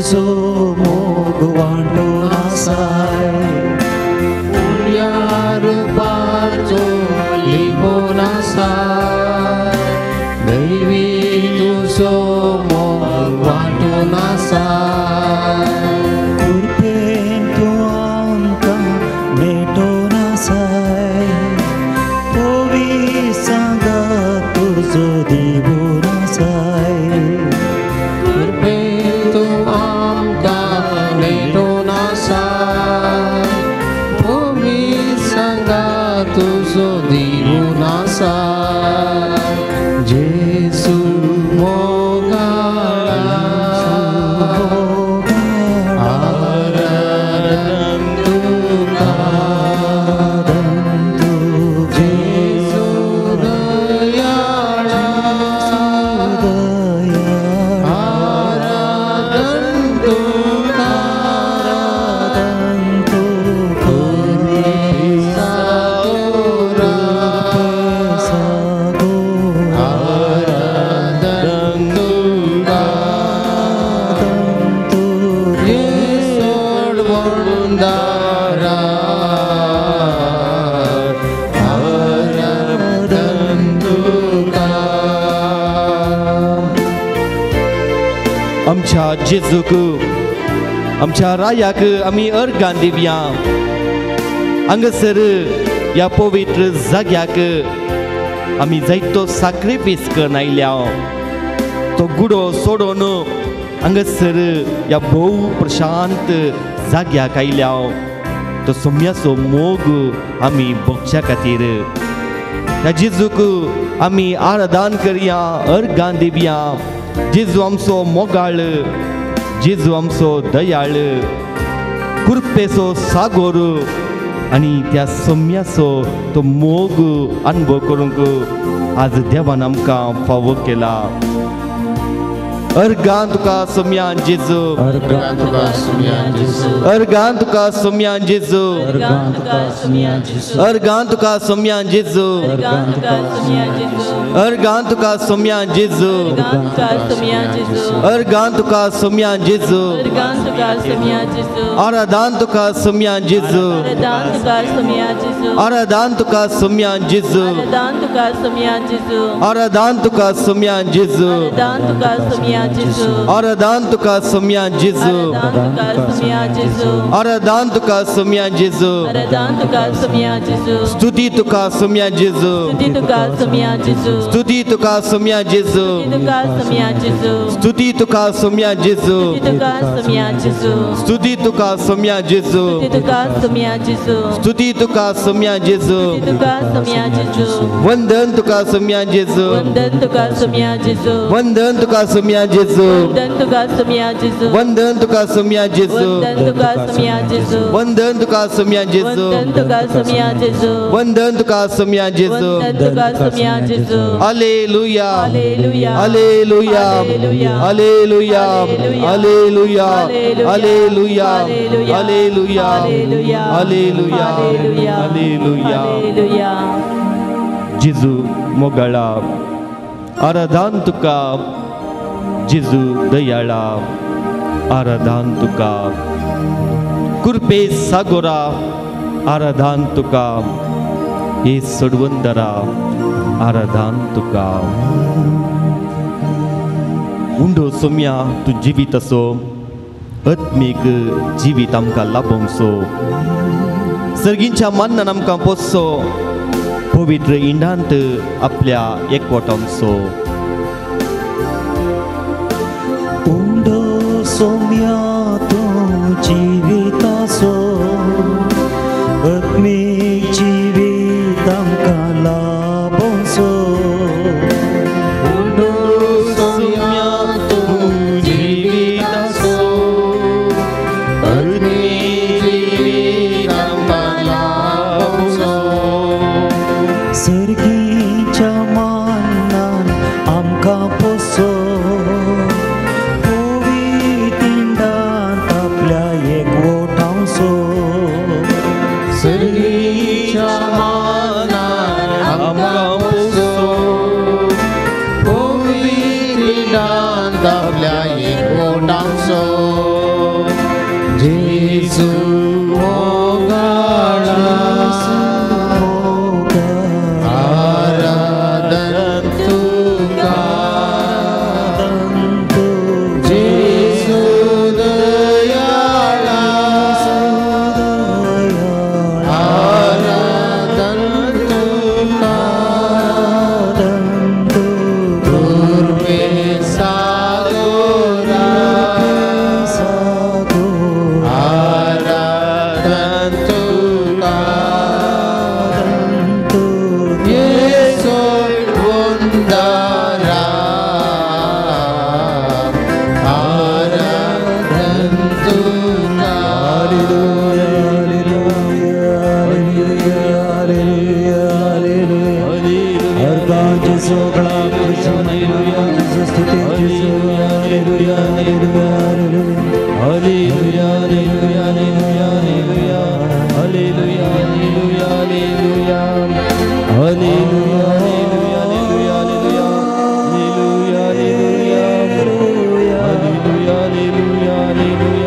तुजो मोग वांटून आसाय उण्या रुपाचो लिपोवन आसाय दैवी तुजो मोग वांटून आसाय कृपेन तूं आमकां भेटोवन आसाय पवित्र सांगात तुजो दिवून आसाय कृपेन तूं आमकां भेटोवन आसाय पवित्र सांगात तुजो दिवून आसाय जेजू मोगाळा आराधन तुका जेजू दयाळा आराधन तुका आराधन तुका सोडवणदारा आराधन तुका. आमच्या जेजूक आमच्या रायाक आमी अर्गां दिवया. हांगासर ह्या पवित्र जाग्याक आमी जायतो साक्रिफीस करून आयल्या. तो गुडो सोडून हांगासर ह्या भोव प्रशांत जाग्याक आयल्या. तो सोम्याचो मोग आमी भोगच्या खातीर ह्या जेजूक आमी आराधन करया, अर्गां दिवया. जेजू आमचो मोगाळ, जेजू आमचो दयाळ, कृपेचो सागोर आनी त्या सोम्याचो तो मोग अनुभव करूंक आज देवान आमकां फावो केला. अर्गां तुका सोम्यान जेजू, अर्गां तुका सोम्यान जेजू, अर्गां तुका सोम्यान जेजू, अर्गां तुका सोम्यान जेजू, अर्गां तुका सोम्यान जेजू, अर्गां तुका सोम्यान जेजू, अर्गां तुका सोम्यान जेजू, अर्गां तुका सोम्यान जेजू, अर्गां तुका सोम्यान जेजू, अर्गां तुका सोम्यान जेजू, आराधन तुका सोम्यान जेजू, आराधन तुका सोम्यान जेजू, आराधन तुका सोम्यान जेजू, आराधन तुका सोम्यान जेजू, आराधन तुका सोम्यान जेजू, आराधन तुका सोम्यान जेजू, आराधन तुका सोम्यान जेजू, आराधन तुका सोम्यान जेजू, आराधन तुका सोम्यान जेजू, आराधन तुका सोम्यान जेजू, स्तुती तुका सोम्यान जेजू, स्तुती तुका सोम्यान जेजू, स्तुती तुका सोम्यान जेजू, तुका सोम्यान जेजू, स्तुती तुका सोम्यान जेजू, तुका सोम्यान जेजू, स्तुती तुका सोम्यान जेजू, तुका सोम्यान जेजू, स्तुती तुका सोम्यान जेजू, तुका सोम्यान जेजू, वंदन तुका सोम्यान जेजू, वंदन तुका सोम्यान जेजू, वंदन तुका सोम्यान जेजू, वंदन तुका सोम्यान जेजू, वंदन तुका सोम्यान जेजू, वंदन तुका सोम्यान जेजू, वंदन तुका सोम्यान जेजू, वंदन तुका सोम्यान जेजू, वंदन तुका सोम्यान जेजू, वंदन तुका सोम्यान जेजू. Hallelujah, hallelujah, hallelujah, hallelujah, hallelujah, hallelujah, hallelujah, hallelujah, hallelujah, hallelujah, hallelujah, hallelujah. जेजू मोगाळा आराधन तुका, जेजू दयाळा आराधन तुका, कृपे सागोरा आराधन तुका, हे सोडवंदरा आराधन तुका. उंडो सोम्या तूं जिवीत असो आत्मीक जिवीत आमकां लाभोवचो, सर्गींच्या मान्नान आमकां पोसचो, पवित्र इंडांत आपल्या एकवटांचो. उंडो सोम्या तूं जिविताचो आत्मीक जिवीत आमकां लाभोवचो, उंडो सोम्या तूं जिविताचो आत्मीक जिवीत आमकां लाभोवचो, सर्गीच्या मान्नान आमकां पोसचो, पवित्र इंडांत आपल्या एकवटांचो, सर्गीच्या मानान आमकां पोसचो, पवित्र इंडांत आपल्या एकवटांचो. जेजू मोगाळा आराधन तुका जेजू दयाळा आराधन तुका कृपे सागोरा आराधन तुका येसू उंदारा आराधन तुका. Hallelujah, hallelujah, hallelujah, hallelujah, hallelujah, hallelujah, hallelujah, hallelujah, hallelujah, hallelujah, hallelujah, hallelujah, hallelujah.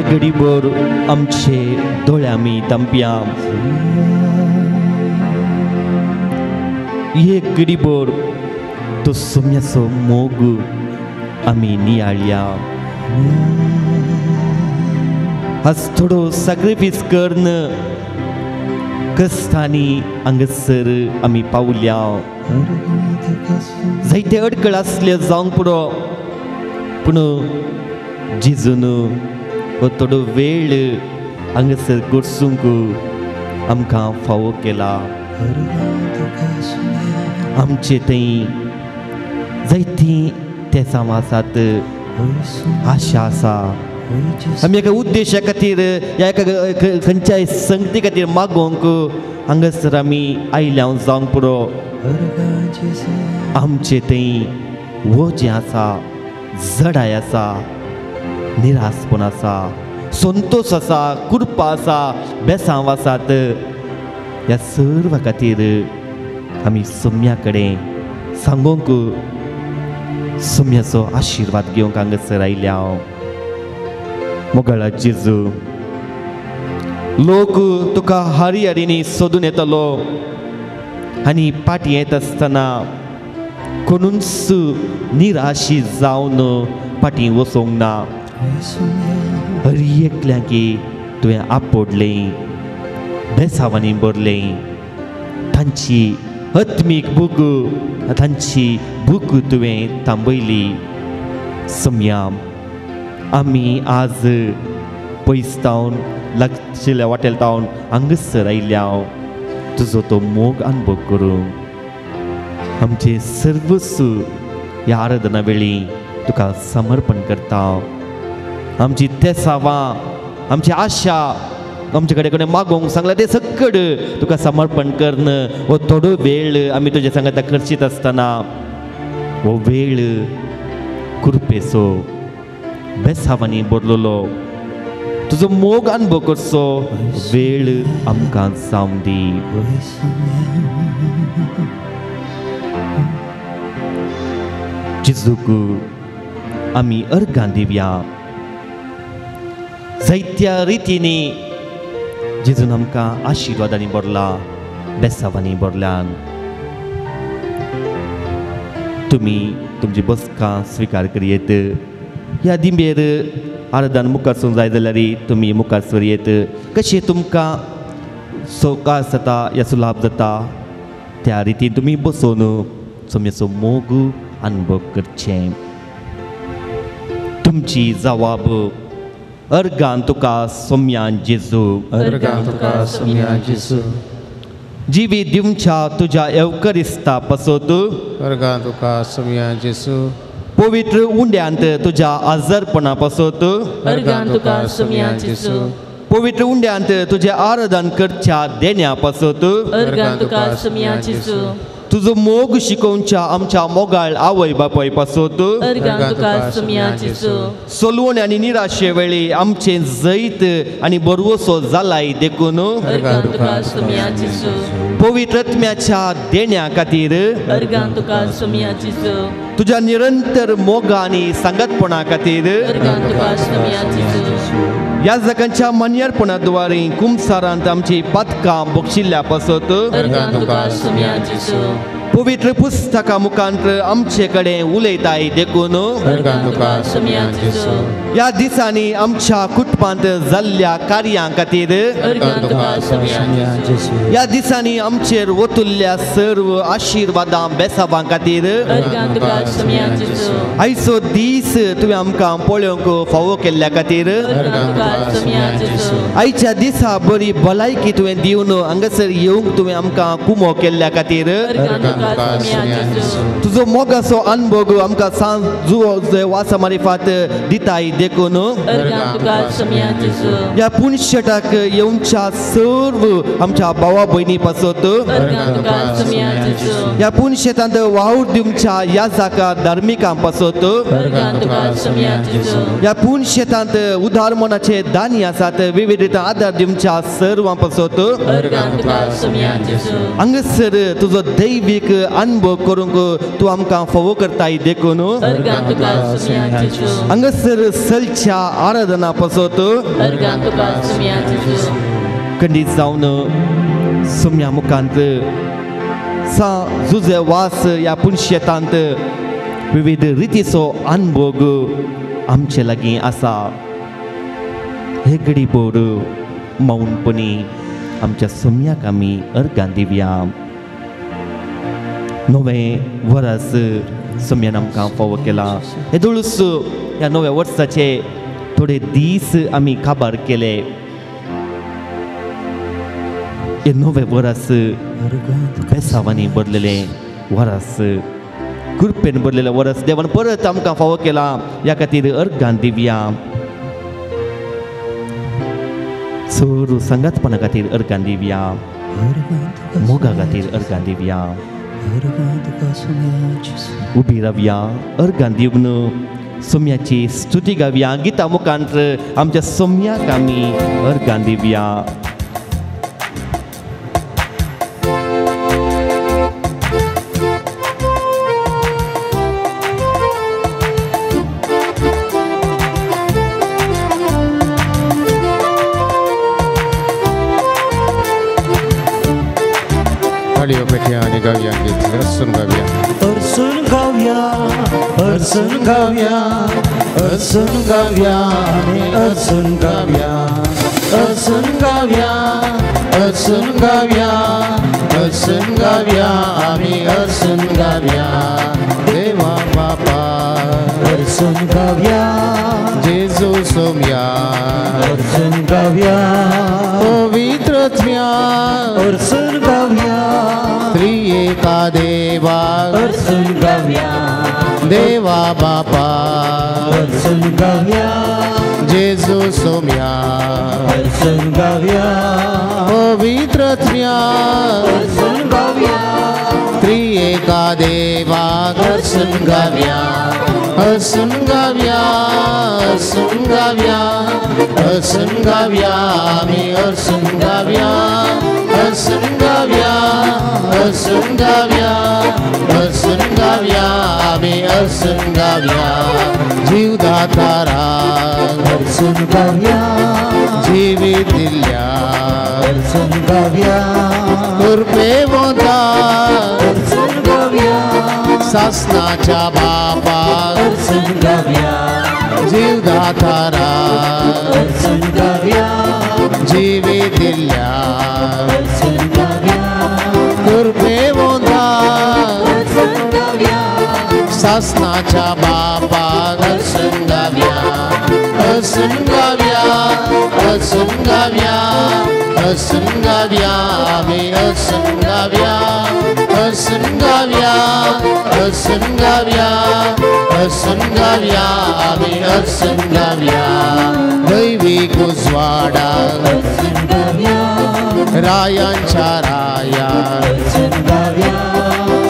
घडीभर आमचे दोळे आमी तांपया, एक घडीभर तो सोम्याचो मोग आमी नियाळया. आज थोडो सॅक्रिफायस करून कश्टांनी हांगासर आमी पावल्या. जायते अडकळ आसले जावंक पुरो, पूण जेजून हो थोडो वेळ हांगासर गरसूंक आमकां फावो केला. आमचे थंय जायतीं तेसांव आसात, आशा आसा. आमी एका उद्देशा खातीर ह्या एका खंयच्याय संगती खातीर मागोवंक हांगासर आमी आयल्या जावंक पुरो. आमचे थंय वो जें आसा, जडाय आसा, निरासपण आसा, संतोश आसा, कृपा आसा, बेसांव आसात. ह्या सर्व खातीर आमी सोम्या कडेन सांगूंक सोम्याचो आशिर्वाद घेवंक हांगासर आयल्या. मोगाळा जेजू, लोक तुका हारी हारींनी सोदून येतलो आनी पाटी येत आसतना कोणूच निराशी जावन पाटी वचोंक ना. हर एकल्याकी तुवें आपोडलें, बेसावांनी भरलें. तांची आत्मीक भूक, तांची भूक तुवें थांबयली. सम्या आमी आज पयस तावन लागशिल्ल्या वाटेल तावन हांगासर आयल्या तुजो तो मोग अनुभव करूंक. आमचें सर्वस्व ह्या आराधना वेळी तुका समर्पण करता. आमची तेसावां, आमची आशा, आमचे कडेन कोणें मागोवंक सांगलां तें सकड तुका समर्पण करून हो थोडो वेळ आमी तुज्या सांगाता खर्चीत आसतना हो वेळ कृपेचो बेसावांनी भरलेलो तुजो मोग अनुभव करचो वेळ आमकां जावं दी. जेजूक आमी अर्गां दिवया. जायत्या रितींनी जेजून आमकां आशिर्वादांनी भरला, बेसावांनी भरल्यान. तुमी तुमची बसका स्विकार करयेत. ह्या दिंबेर आराधन मुखार सून जाय जाल्यार तुमी मुखार सर येत. कशें तुमकां सवकास जाता याचो लाभ जाता त्या रितीन तुमी बसून सोम्याचो मोग अनुभव करचें. तुमची जवाब अर्गान तुका सोम्यान जेजू, अर्गान तुका सोम्यान जेजू. जिवी दिवच्या तुज्या एवकरिस्ता पासत अर्गान तुका सोम्यान जेजू. पवित्र उंड्यांत तुज्या आजारपणा पासत अर्गान तुका सोम्यान जेजू. पवित्र उंड्यांत तुजें आराधन करच्या देण्या पासत अर्गान तुका सोम्यान जेजू. तुजो मोग शिकोवच्या आमच्या मोगाळ आवय बापाय पासत अर्गान तुका सोम्यान जेजू. सोलवण आनी निराशे वेळी आमचें जैत आनी बरवसो जालाय देखून अर्गान तुका सोम्यान जेजू. पवित्र आत्म्याच्या देण्या खातीर अर्गान तुका सोम्यान जेजू. तुज्या निरंतर मोगा आनी सांगातपणा खातीर अर्गान तुका सोम्यान जेजू. ह्या जगांच्या मान्यपणा द्वारे कुमसारांत आमची पातकां बक्षिल्ल्या पासत अर्गान तुका सोम्यान जेजू. पवित्र पुस्तका मुखांत आमचे कडेन उलयताय देखून अर्गान तुका सोम्यान जेजू. ह्या दिसांनी आमच्या कुटुंबांत जाल्ल्या कार्यां खातीर अर्गान तुका सोम्यान जेजू. ह्या दिसांनी आमचेर ओतुल्ल्या सर्व आशिर्वादां बेसावां खातीर अर्गान तुका सोम्यान जेजू. आयचो दीस तुवें आमकां पळोवंक फावो केल्ल्या खातीर अर्गान तुका सोम्यान जेजू. आयच्या दिसा बरी भलायकी तुवें दिवन हांगासर येवंक तुवें आमकां कुमो केल्ल्या खातीर अर्गान तुका सोम्यान जेजू. तुजो मोगाचो अनुभव आमकां सांज जुवो वासा मारिफात दिताय देखून अर्गान तुका सोम्यान जेजू. ह्या पुणशेटाक येवच्या सर्व आमच्या भावा भयणी पासत अर्गान तुका सोम्यान जेजू. ह्या पुणशेतांत वावर दिवच्या ह्या जाका धार्मिकां पासत अर्गान तुका सोम्यान जेजू. ह्या पुणशेतांत उदार मनाचे दानी आसात विविध आदार दिवच्या सर्वां पासत अर्गान तुका सोम्यान जेजू. हांगासर तुजो दैवीक अनुभव करूंक तूं आमकां फावो करताय देखून अर्गान तुका सोम्यान जेजू. हांगासर सलच्या आराधना पासत अर्गान तुका सोम्यान जेजू. खंडीत जावन सोम्या मुखांत सा जुजे वास ह्या पुणशेतांत विविध रितीचो अनुभव आमचे लागीं आसा. हे घडी भर मौनपणी आमच्या सोम्याक आमी अर्गां दिवया. नवें वरस सोम्यान आमकां फावो केलां. हे दुळूस ह्या नव्या वर्साचे थोडे दीस आमी काबार केले. हे नवें वरस बेसावांनी भरलेलें वरस, कृपेन भरलेलें वरस देवान परत आमकां फावो केलां. ह्या खातीर अर्गां दिवया. चड सांगातपणा खातीर अर्गां दिवया, मोगा खातीर अर्गां दिवया. उबी रावया, अर्गां दिवन सोम्याची स्तुती गावया. गिता मुखांत आमच्या सोम्याक आमी अर्गां दिवया. पेठ्या आणि गावया गीत असून गावया. अरसून गावया, अरसून गावया, अरसून गावया आमी अरसून गावया. अरसून गावया, अरसून गावया, अरसून गावया आमी अरसून गावया. देवा बापा अरसून गावया, जेजू सोम्या अरसून गावया, पवित्र आत्म्या अरसून गावया, त्रिएका देवा अरसून गावया, देवा बापा अरसून गावया, जेजू सोम्या अरसून गावया, पवित्र आत्म्या अरसून गावया, त्रिएका देवा अरसून गावया. अरसून गावया, अरसून गावया, अरसून गावया आमी अरसून गावया. अरसून गावया, अरसून गावया, अरसून गावया आमी अरसून गावया. जीवदातारा अरसून गावया, जिवीत दिल्या अरसून गावया, कृपे वता अरसून गावया, सासनाच्या बापा अरसून गावया, जीवदातारा अरसून गावया, जिवीत दिल्या सासनाच्या बापा हसून गावया हसून गावया हसून गावया हसून गावया आमी हसून गावया हसून गावया हसून गावया हसून गावया आमी हसून गावया दैवी उजवाडा हसून गावया रायांच्या राया हसून गावया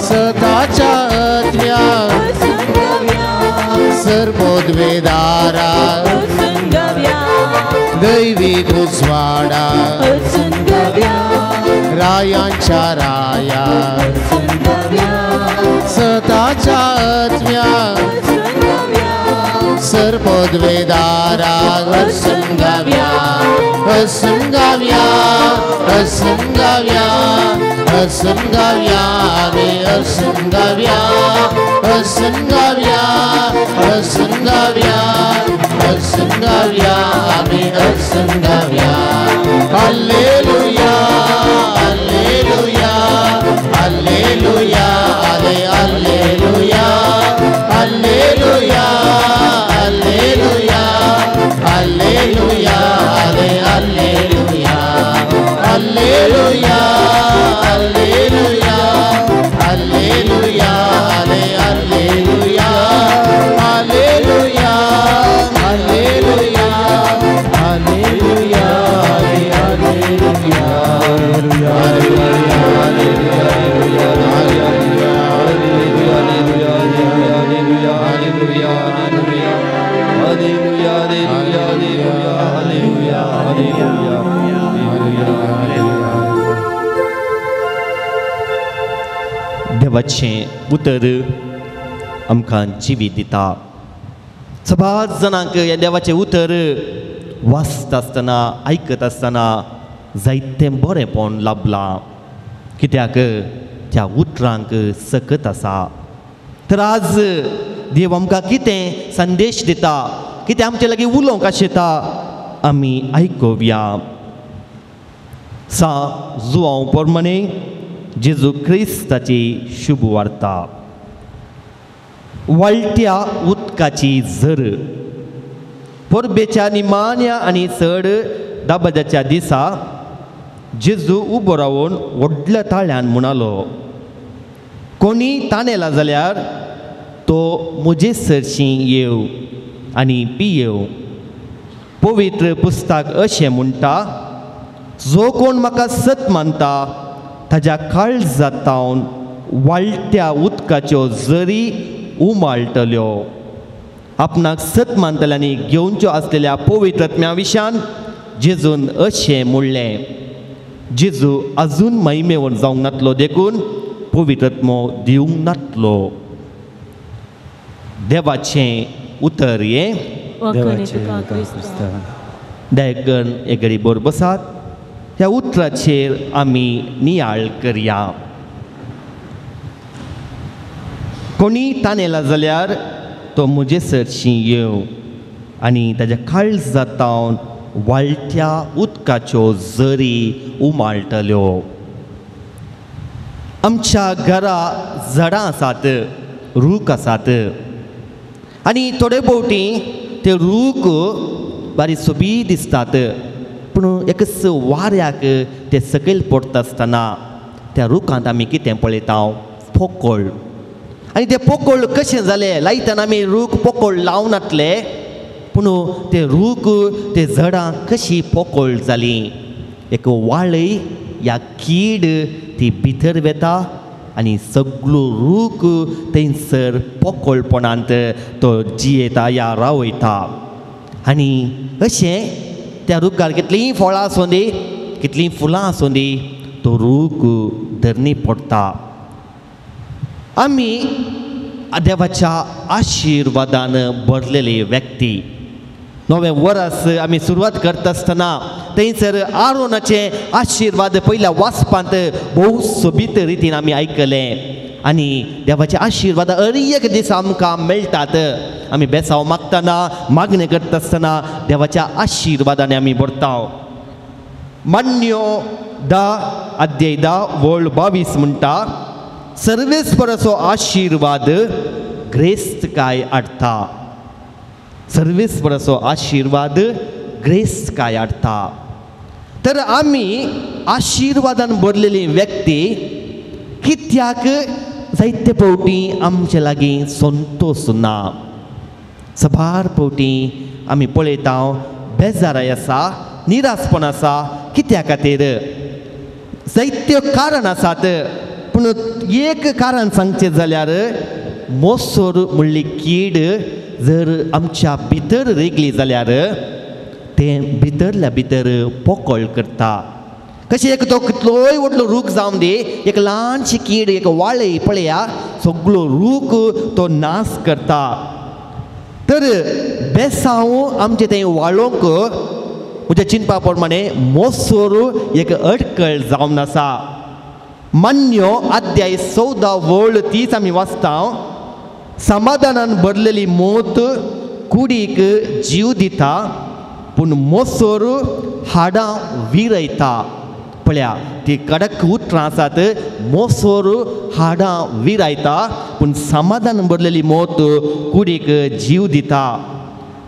सताच्या आत्म्या हसून गावया सर्वोद्वेदारा हसून गावया दैवी उजवाडा हसून गावया रायांच्या राया हसून गावया सताच्या आत्म्या हसून गावया सर्वोद्वेदारा हसून गावया हसून गावया हसून गावया हसून गावया आमी हसून गावया हसून गावया हसून गावया हसून गावया आमी हसून गावया hallelujah hallelujah hallelujah hallelujah hallelujah hallelujah hallelujah hallelujah hallelujah hallelujah hallelujah hallelujah hallelujah hallelujah hallelujah देवाचें उतर आमकां जिवीत दिता. सबार जाणांक ह्या देवाचें उतर वाचता आसतना आयकत आसतना जायतें बरेंपण लाभलां, कित्याक त्या उतरांक सकत आसा. तर आज देव आमकां कितें संदेश दिता, कितें आमचे लागीं उलोवंक आशेता, आमी आयकुया. सा जुआंव प्रमाणे जेजू क्रिस्ताची शुभ वार्ता. वाळट्या उदकाची झर. परबेच्या निमाण्या आनी चड दाबजाच्या दिसा जेजू उबो रावन व्हडल्या ताळ्यान म्हणालो, कोणी ताणेला जाल्यार तो म्हजे सरशीं येव आनी पियेव. पवित्र पुस्तक अशें म्हणटा, जो कोण म्हाका सत मानता ताज्या काळजांतावन वाळट्या उदकाच्यो झरी उमाळटल्यो. आपणाक सत मानतल्यांनी घेवच्यो आसलेल्या पवित्र आत्म्या विशान जेजून अशें म्हणलें. जेजू अजून महिमेवर जावंक नातलो देखून पवित्र आत्मो दिवंक नातलो. देवाचें उतर हें. दयाकन एक घडी बरोबर बसात. ह्या उतराचेर आमी नियाळ करया. कोणी ताणेला जाल्यार तो म्हजे सरशीं येव आनी ताज्या काळजांतावन वाळट्या उदकाच्यो झरी उमाळटल्यो. आमच्या घरा झाडां आसात, रूख आसात आनी थोडे भोवटी ते रूख बारी सोबीत दिसतात, पूण एकच वाऱ्याक ते सकयल पडटा आसतना त्या रुखांत आमी कितें पळयता, पोकळ. आनी ते पोकळ कशें जालें, लायतना आमी रूख पोकळ लावनातले, पूण ते रूख ते झाडां कशी पोकळ जालीं, एक वाळय या कीड ती भितर वेता आनी सगळो रूख थंयसर पोकळपणांत तो जियेता या रावयता. आनी अशें त्या रुखार कितलीं फळां आसूं दी, कितलीं फुलां आसूं दी, तो रूख धरणी पडटा. आमी देवाच्या आशिर्वादान भरलेली व्यक्ती. नवें वरस आमी सुरवात करता आसतना थंयसर आरोनाचे आशिर्वाद पयल्या वाचपांत भोव सोबीत रितीन आमी आयकलें आनी देवाचे आशिर्वाद हर एक दीस आमकां मेळटात. आमी बेसांव मागतना, मागणें करता आसतना देवाच्या आशिर्वादान आमी भरता. मान्यो 10 अध्याय 10 वळ 22 म्हणटा, सर्वेस्पराचो आशिर्वाद ग्रेस्तकाय हाडटा. सर्वेस्पराचो आशिर्वाद ग्रेस्तकाय हाडटा. तर आमी आशिर्वादान भरलेली व्यक्ती कित्याक जायते फावटी आमचे लागीं संतोश ना. सबार फावटी आमी पळयता बेजाराय आसा, निरासपण आसा. कित्या खातीर? जायत्यो कारण आसात, पूण एक कारण सांगचें जाल्यार मोसोर म्हणली कीड जर आमच्या भितर रिगली जाल्यार तें भितरल्या भितर पोकळ करता. कशें एक तो कितलोय व्हडलो रूख जावन दी, एक ल्हानशी कीड एक वाळय पळया सगळो रूख तो नाश करता. तर बेसांव आमचें तें वाळोवंक म्हज्या चिंतपा प्रमाणे मोसोर एक अडकळ जावन आसा. मान्यो अध्याय 14 वळ 30 आमी वाचता, समाधानान भरलेली मोत कुडीक जीव दिता, पूण मोसोर हाडां विरयता. पळया ती कडक उतरां आसात, मोसोर हाडां विरायता पूण समाधान भरलेली मोत कुडीक जीव दिता.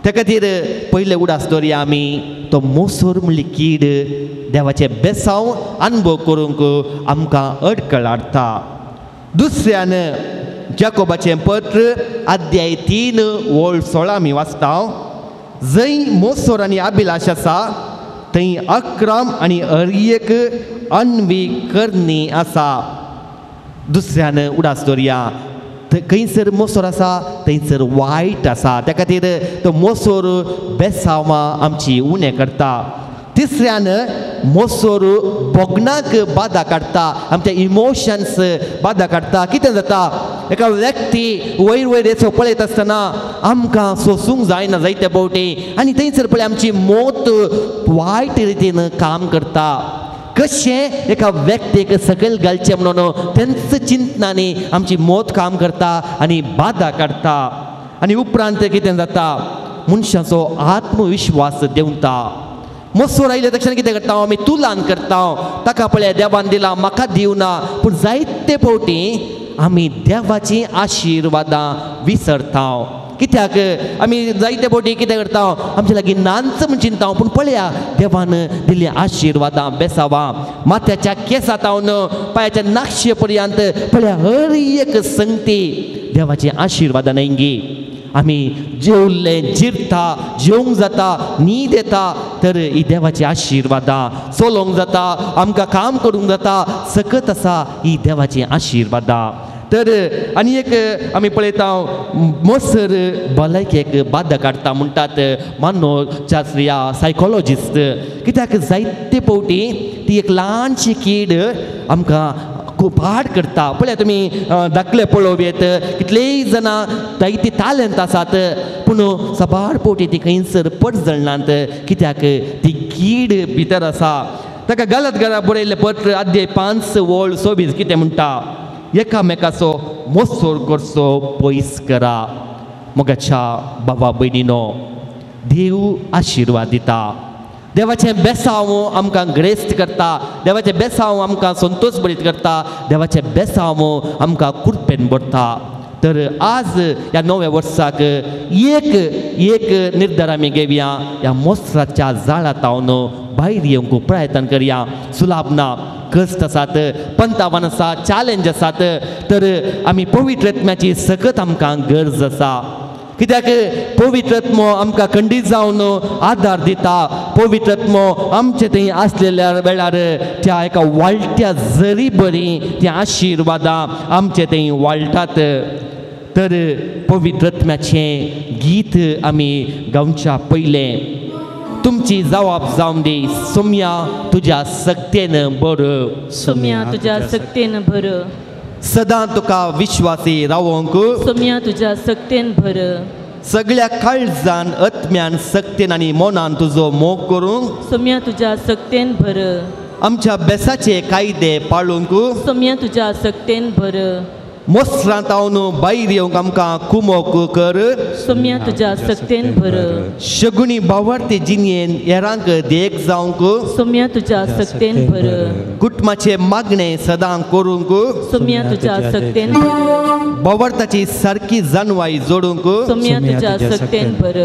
त्या खातीर पयले उडास दवरया आमी तो मोसोर म्हणली कीड देवाचें बेसांव अनुभव करूंक आमकां अडकळ हाडटा. दुसऱ्यान जाकोबाचें पत्र अध्याय 3 वळ 16 आमी वाचता, जंय मोसोर आनी अभिलाश आसा थंय अक्रम आनी अरयेक अन्वी करणी आसा. दुसऱ्यान उडास दवरया खंयसर मोसोर आसा थंयसर वायट आसा. त्या खातीर तो मोसोर बेसांवां आमची उणें करता. तिसऱ्यान मोसोर भोगणाक बादा काडटा, आमच्या इमोशन्स बादा काडटा. कितें जाता, एका व्यक्ती वयर वयर येसो पळयत आसतना आमकां सोसूंक जायना जायते फावटी, आनी थंयसर पळय आमची मोत वायट रितीन काम करता. कशें एका व्यक्तीक सकयल घालचें म्हणून तेंच चिंतनांनी आमची मोत काम करता आनी बादा काडटा. आनी उपरांत कितें जाता, मनशाचो आत्मविश्वास देंवता. मोसोर आयले तक्षण कितें करता आमी, तुलान करता, ताका पळय देवान दिला म्हाका दिवना. पूण जायते फावटी आमी देवाचीं आशिर्वादां विसरता. कित्याक आमी जायते फावटी कितें करता, आमचे लागीं नांच म्हूण चिंता, पूण पळया देवान दिल्ली आशिर्वादां बेसावां माथ्याच्या केंसा तावन पांयाच्या नाक्षे पर्यंत पळया हर एक संगती देवाची आशिर्वादां न्हय. आमी जेवले जिरता, जेवंक जाता, न्हीद येता, तर ही देवाची आशिर्वादां. चलोवंक जाता, आमकां काम करूंक जाता, सकत आसा ही देवाची आशिर्वादां. तर आनी एक आमी पळयता मोसर भलायकेक बादा काडटा म्हणटात मानवशास्त्रीय सायकोलॉजिस्ट. कित्याक जायते फावटी ती एक ल्हानशी कीड आमकां पाड करता. पळया तुमी दाखले पळोवयेत, कितलेय जाणां जायती तालंत आसात, पूण साबार फावटी ती खंयसर पडजळनात. कित्याक ती कीड भितर आसा. ताका गलत घरा बरयल्लें पत्र अध्याय 5 वळ 26 कितें म्हणटा, एकामेकाचो मोसोर करचो पयस करा. मोगाच्या बाबा भयणीनो, देव आशिर्वाद दिता. देवाचें बेसांव आमकां ग्रेस्त करता, देवाचें बेसांव आमकां संतोश बरीत करता, देवाचें बेसांव आमकां कुरपेन भरता. तर आज ह्या नव्या वर्साक एक एक निर्धार आमी घेवया, ह्या मोसराच्या जाळा तावन भायर येवंक प्रयत्न करया. सुलाभ ना, कश्ट आसात, पंतावन आसा, चॅलेंज आसात, तर आमी पवित्र आत्म्याची सकत आमकां गरज आसा. कित्याक पवित्र आत्मो आमकां खंडीत जावन आदार दिता. पवित्र आत्मो आमचे थंय आसलेल्या वेळार त्या एका वाळट्या जरी बरी त्या आशिर्वादां आमचे थंय वाळटात. तर पवित्र आत्म्याचें गीत आमी गावच्या पयलें तुमची जवाब जावन दी, सोम्या तुज्या सक्तेन भर, सोम्या तुज्या सक्तेन भर, सदां तुका विश्वासी रावोंक, सोम्या तुज्या सक्तेन भर, सगळ्या काळजान आत्म्यान सक्तेन आनी मनान तुजो मोग करूंक, सोम्या तुज्या सक्तेन भर, आमच्या बेसाचे कायदे पाळूंक, सोम्या तुज्या सक्तेन भर, मोसरांतावन भायर येवंक आमकां कुमोक कर. सोम्या तुज्या सक्तेन भर. शगुणी भावार्थी जिणेन हेरांक देख जावंक. सोम्या तुज्या सक्तेन भर. कुटुंबाचे मागणे सदां करूंक. सोम्या तुज्या सक्तेन भर. भावार्थाची सारकी जानवाय जोडूंक. सोम्या तुज्या सक्तेन भर.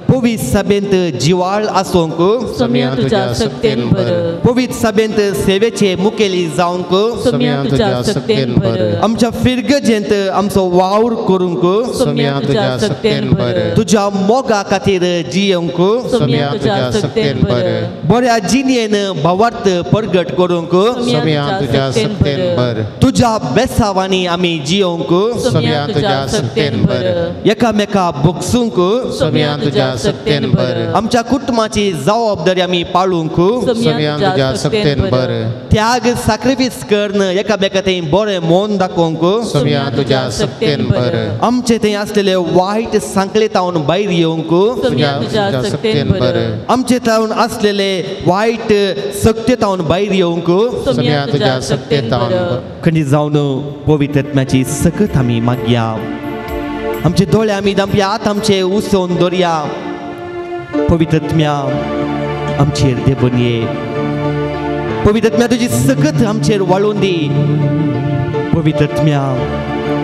पवित्र सभेंत जिवाळ आसूंक. सोम्या तुज्या सक्तेन भर. पवित्र सभेंत सेवेचे मुखेली जावंक. सोम्या तुज्या सक्तेन भर. आमच्या फिरगजेंत आमचो वावर करूंक. सोम्या तुज्या सक्तेन भर. तुज्या मोगा खातीर जियेवंक. सोम्या तुज्या सक्तेन भर. बऱ्या जिणेन भावार्थ परगट करूंक. सोम्या तुज्या सक्तेन भर. तुज्या बेसावांनी आमी जियेवंक. सोम्या तुज्या सक्तेन भर. एकामेका भोगसूंक. सोम्या तुज्या सक्तेन भर. आमच्या कुटुंबाची जबाबदारी आमी पाळूंक. सोम्या तुज्या सक्तेन भर. त्याग सॅक्रिफायस करून एकामेका थंय बरें मन दाखोवंक. सोम्या तुज्या सक्तेन भर. आमचे थंय आसलेले वायट सांकळे तावन भायर येवंक. सोम्या तुज्या सक्तेन भर. आमचे तावन आसलेले वायट सक्ते तावन भायर येवंक. सोम्या तुज्या सक्तेन भर. खंडीत जावन पवित्र आत्म्याची सकत आमी मागया. आमचे दोळे आमी दामया, हात आमचे उसोवन दवरया. पवित्र आत्म्या आमचेर देंवून ये. पवित्र आत्म्या तुजी सकत आमचेर वाळून दी. पवित्र आत्म्या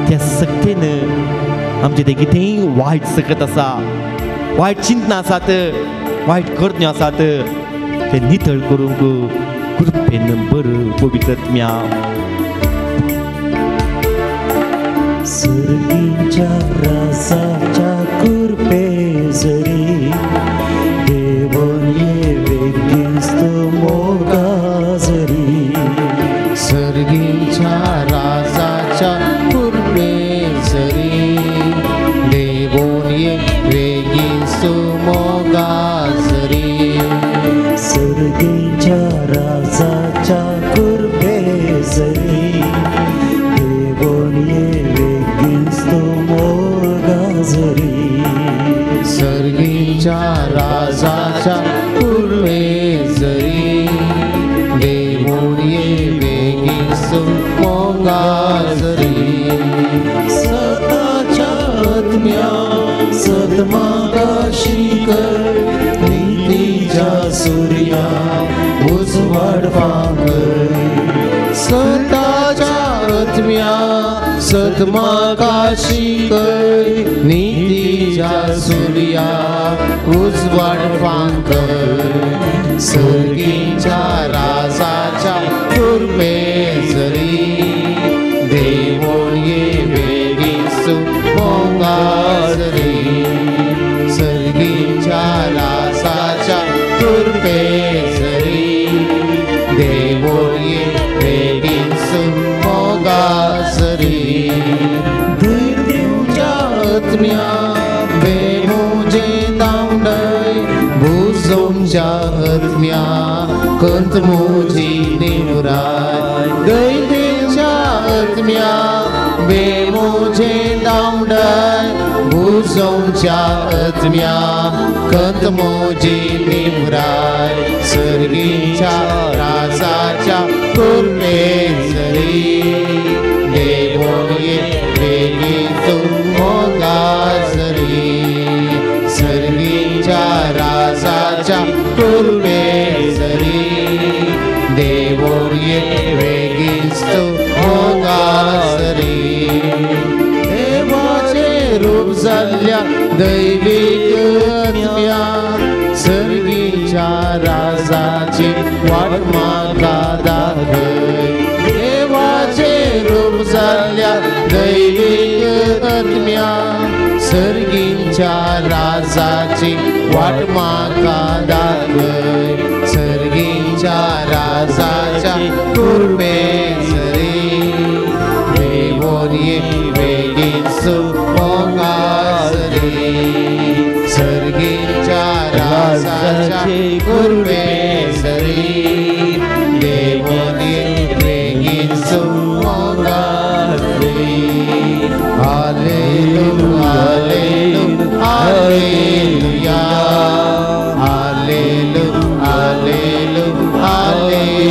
त्या सक्तेन आमचे ते कितेंय वायट सकत आसा, वायट चिंतना आसात, वायट करण्यो आसात, ते नितळ करूंक कृपेन बर पवित्र आत्म्या. सर्गीच्या राजाच्या कृपेजरी देवोन ये वेगीस्त मोगाजरी. सर्गीच्या राजाच्या कृपेजरी देवोन ये वेगीस्त मोगाजरी. सर्गीच्या राजाच्या कृपेजरी देवोन ये वेगीस्त मोगाजरी. सर्गीच्या राजाच्या कृपेजरी देवोन ये वेगीस्त मोगाजरी. सताच्या आत्म्या सदमागाशी कर नीतीच्या सूर्या उजवाड फांकर. सताच्या आत्म्या सदमागाशी कर नीतीच्या सूर्या उजवाड फांकर. सर्गीच्या राजाच्या कृपेजरी देवोन ये वेगीस्त मोगाजरी. सर्गीच्या राजाच्या कृपेजरी देवोन ये वेगीस्त मोगाजरी. धैर्य आत्म्या बेमुजे दामडय भुजोमच्या आत्म्या कंत मुजी निवराय. दैदेच्या आत्म्या बेमुजे दामडय भुजोमच्या आत्म्या कंत मुजी निवराय. सर्गीच्या राजाच्या कृपेजरी देवोन ये वेगीस्त मोगाजरी. सर्गीच्या राजाच्या कृपेजरी देवोन ये वेगीस्त मोगाजरी. देवाचे रूप जाल्ल्या दैवीक आत्म्या सर्गीच्या राजाची वाट म्हाका दाखय. देवाचे रूप जाल्ल्या दैवीक आत्म्या सर्गीच्या राजाची वाट म्हाका दाखय. सर्गीच्या राजाच्या कृपेजरी देवोन ये वेगीस्त मोगाजरी. सर्गीच्या राजाच्या कृपेजरी देवोन ये वेगीस्त मोगाजरी. Hallelujah, hallelujah, hallelujah, hallelujah, hallelujah.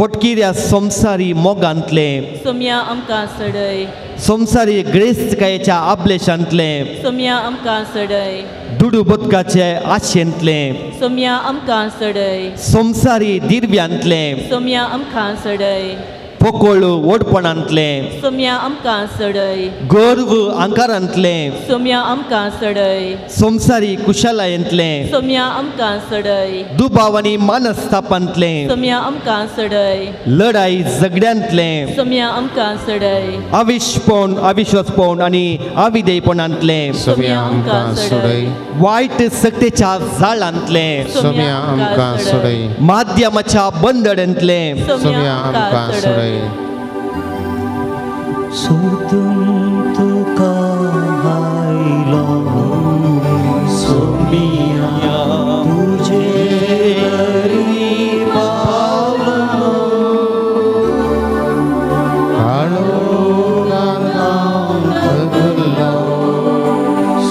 फटकिऱ्या संवसारी मोगांतलें Saumya आमकां सोडय संवसारी ग्रेस्तकायेच्या आबलेशांतलें सोम्या आमकां सोडय दुडू बदकाचे आशेंतलें सोम्या आमकां सोडय संवसारी दिर्व्यांतलें सोम्या आमकां सोडय पोकोळ ओडपणांतलें सोम्या आमकां सोडय गर्व अंकारांतलें सोम्या आमकां सोडय संवसारी कुशलायेंतलें सोम्या आमकां सोडय दुबाव आनी मानस्तापांतलें सोम्या आमकां सोडय लढाई झगड्यांतलें सोम्या आमकां सोडय अविशपण अविश्वासपण आनी अविधेयपणांतलें सोम्या आमकां सोडय वायट सक्तेच्या जाळांतलें सोम्या आमकां सोडय माध्यमाच्या बंदड्यांतलें सोम्या आमकां सोडय सोदून तुका आयलो सोम्या तुजे वरी पावलो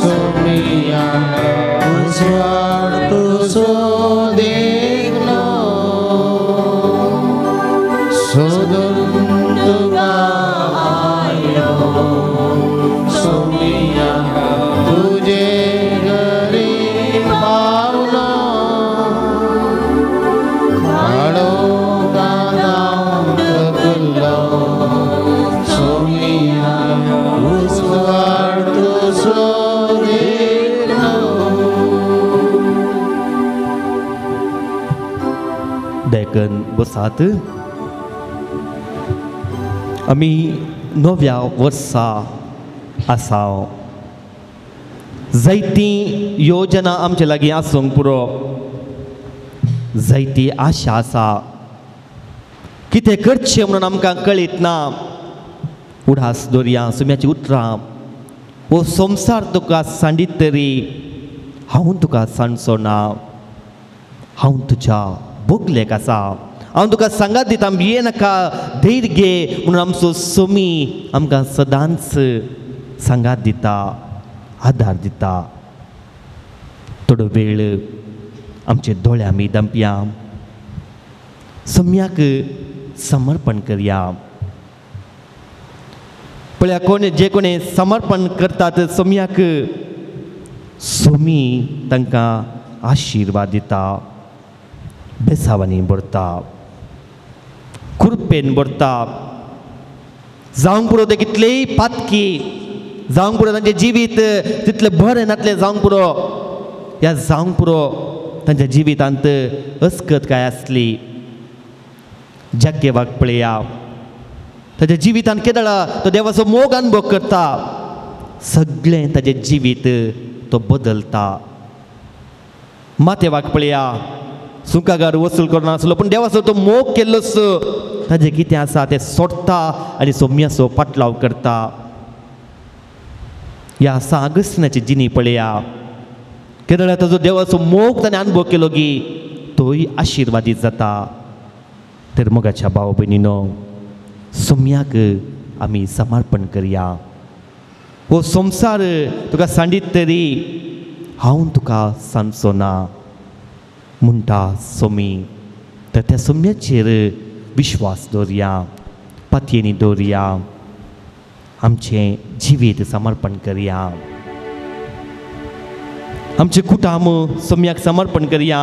सोम्या उजवाड तुजो देखलो सोदून तुका आयलो सोम्या तुजे घरी पावलो काळोखांत थकलो सोम्या उजवाड तुजो देखलो. देखन बसात. आमी नव्या वर्सा आसा. जायती योजना आमचे लागीं आसूंक पुरो, जायती आशा आसा. कितें करचें म्हणून आमकां कळीत ना. उडास दवरया सुम्याची उतरां. हो संवसार तुका सांडीत तरी हांव तुका सांडचो ना. हांव तुज्या बोगलेक आसा. हांव तुका सांगात दिता, भिये नाका, धैर्य घे म्हणून आमचो सोमी आमकां सदांच सांगात दिता, आदार दिता. थोडो वेळ आमचे दोळे आमी दंपया, सम्याक समर्पण करया. पळया कोण जे कोणे समर्पण करतात सम्याक, सोमी तांकां आशिर्वाद दिता, बेसावांनी भरता, कृपेन भरता. जावंक पुरो ते कितलेय पातकी जावंक पुरो, तांचें जिवीत तितलें बरें नातलें जावंक पुरो, ह्या जावंक पुरो तांच्या जिवितांत अस्कत काय आसली. जाकेवाक पळया, ताच्या जिवितांत केदळा तो देवाचो मोग अनुभव करता, सगळें ताचें जिवीत तो बदलता. मातेवाक पळया, सुंकागार वसूल करून आसलो पूण देवाचो तो मोग केल्लोच ताजें कितें आसा तें सोडटा आनी सोम्याचो पाटलाव करता. ह्या सागस्नाची जिणी पळया, केदळा ताजो देवाचो मोग ताणें अनुभव केलो की तोय आशिर्वादीत जाता. तर मोगाच्या भाव भयणीनो, सोम्याक आमी समर्पण करया. हो संवसार तुका सांडीत तरी हांव तुका सांडचो ना म्हणटा सोमी. तर त्या सोम्याचेर विश्वास दवरया, पातयेनी दवरया, आमचें जिवीत समर्पण करया, आमचें कुटुंब सोम्याक समर्पण करया.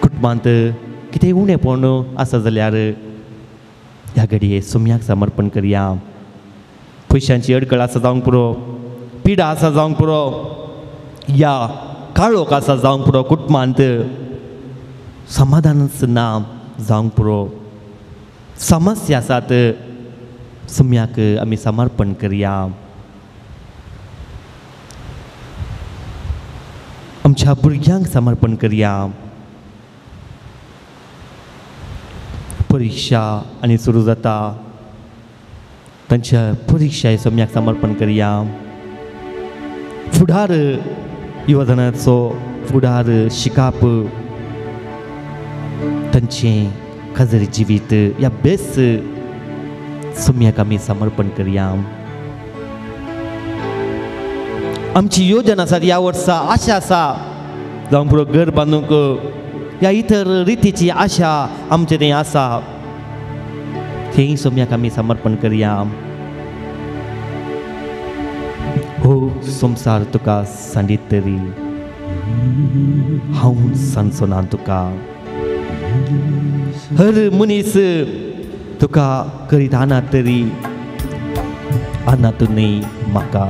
कुटुंबांत कितें उणेपण आसा जाल्यार ह्या घडये सोम्याक समर्पण करया. पयशांची अडकळ आसा जावंक पुरो, पिडा आसा जावंक पुरो, या काळोख आसा जावंक पुरो, कुटुंबांत समाधानच ना जावंक पुरो, समस्या आसात, सोम्याक आमी समर्पण करया. आमच्या भुरग्यांक समर्पण करया. परिक्षा आनी सुरू जाता, तांच्या परिक्षा सोम्याक समर्पण करया. फुडार युवजनाचो फुडार शिकाप, तांचें खाजरी जिवीत ह्या बेस सोम्याक आमी समर्पण करया. आमची योजना आसा ह्या वर्सा, आशा आसा जावंक पुरो घर बांदूंक, या इतर रितीची आशा आमचे थंय आसा थंय सोम्याक आमी समर्पण करया. हो संवसार तुका सांडीत तरी हांव सांजचो ना तुका. हर मनीस तुका करीत आना तरी आना तूं न्हय म्हाका.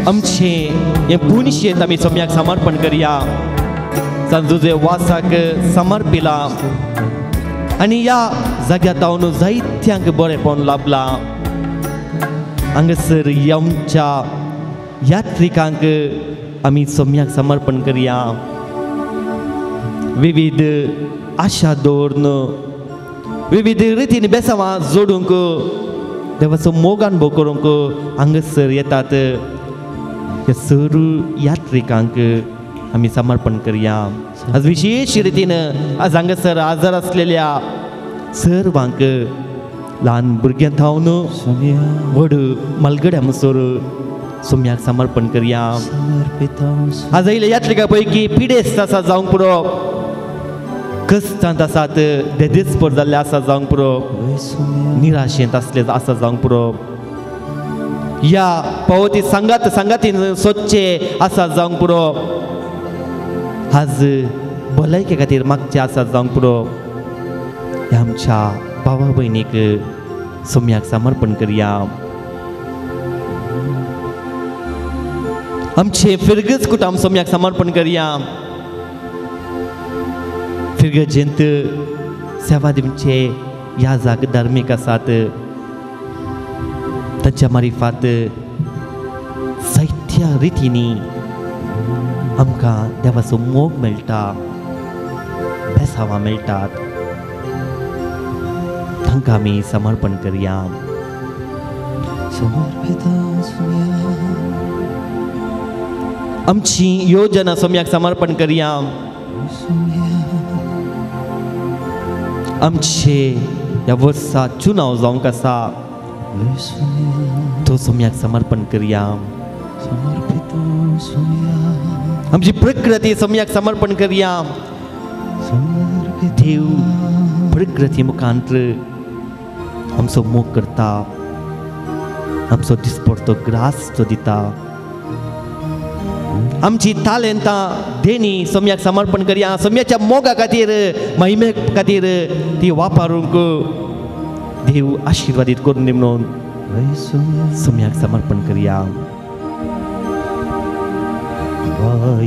आमचे हे पुनशेत आमी सोम्याक समर्पण करया. सांजुजे वासाक समर्पिला आनी ह्या जाग्या तावन जायत्यांक बरेंपण लाभलां. हांगासर आमच्या यात्रिकांक आमी सोम्याक समर्पण करया. विविध आशा दवरून विविध रितीन बेसांवां जोडूंक देवाचो मोग अनुभव करूंक हांगासर येतात. ह्या सर्व यात्रिकांक आमी समर्पण करया. आज विशेष रितीन आज हांगासर आजार आसलेल्या सर्वांक ल्हान भुरग्यां थावन व्हड मालगड्या म्हणसर सोम्याक समर्पण करया. आज आयिल्ल्या यात्रिकां पैकी पिडेस्त आसा जावंक पुरो, कश्टांत आसात, देदेस्पर जाल्ले आसा जावंक पुरो, निराशेंत आसले आसा जावंक पुरो, ह्या पावती सांगात सांगातीन सोदचे आसा जावंक पुरो, आज भलायके खातीर मागचे आसा जावंक पुरो. ह्या आमच्या भावा भयणीक सोम्याक समर्पण करया. आमचे फिरगज कुटुंब सोम्याक समर्पण करया. फिर्गजेंत सेवा दिवचे ह्या जाग धार्मीक आसात तांच्या मारिफात जायत्या रितींनी आमकां देवाचो मोग मेळटा, बेसावां मेळटात. तांकां आमी समर्पण करया. आमची योजना सोम्याक समर्पण करया. आमचे ह्या वर्सा चुनाव जावंक आसा तो सोम्याक समर्पण करया. आमची प्रकृती सोम्याक समर्पण करया. देव प्रकृती मुखांतर आमचो मोग करता, आमचो दिसपडतो ग्रास तो दिता. आमची तालेंतां देणी सोम्याक समर्पण करया. सोम्याच्या मोगा खातीर, महिमे खातीर ती वापरूंक देव आशिर्वादीत करून दी म्हणून सोम्याक समर्पण करया.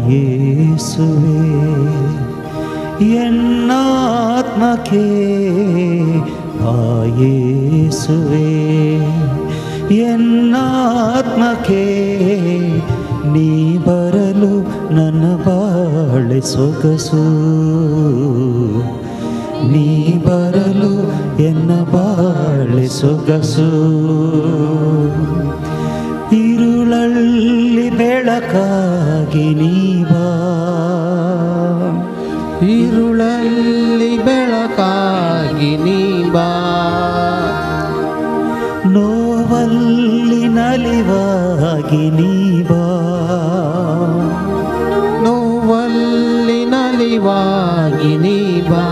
येसुवे ಎನ್ನಾತ್ಮಕ್ಕೆ ಯೇಸುವೆ ಎನ್ನಾತ್ಮಕ್ಕೆ ನೀ ಬರಲು ನನ್ನ ಬಾಳೆ ಸೊಗಸು, ನೀ ಬರಲು ಎನ್ನ ಬಾಳೆ ಸೊಗಸು. ಇರುಳಲ್ಲಿ ಬೆಳಕಾಗಿ ನೀ ಬಾ, ಇರುಳಲ್ಲಿ ಬೆಳಕಾಗಿ ನೀ ಬಾ, ನೋವಲ್ಲಿ ನಲಿವಾಗಿ ನೀ ಬಾ, ನೋವಲ್ಲಿ ನಲಿವಾಗಿ ನೀ ಬಾ.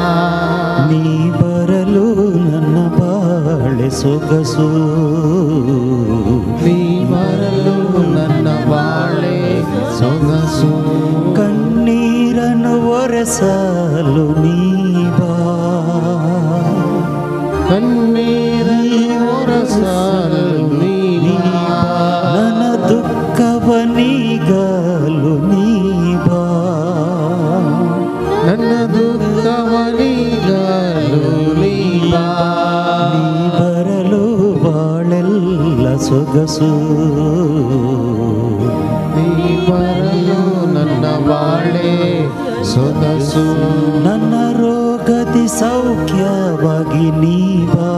ನೀ ಬರಲು ನನ್ನ ಬಾಳೆ ಸೊಗಸು, ನೀ ಬರಲು ನನ್ನ ಬಾಳೆ ಸೊಗಸು. ಕಣ್ಣೀರನ್ನು ಒರೆಸಲು ನೀ ಬಾ, ಕಣ್ಣೀರನ್ನು ಒರೆಸಲು ನೀ ಬಾ, ನನ್ನ ದುಃಖವ ನೀಗಲು ನೀ ಬಾ, ನನ್ನ ದುಃಖವ ನೀಗಲು ನೀ ಬಾ. ನೀ ಬರಲು ಬಾಳೆಲ್ಲ ಸೊಗಸು, ನೀ ಬರಲು ನನ್ನ ಬಾಳೆ ಸೊಗಸು. ನನ್ನ ರೋಗದಿ ಸೌಖ್ಯವಾಗಿ ನೀ ಬಾ,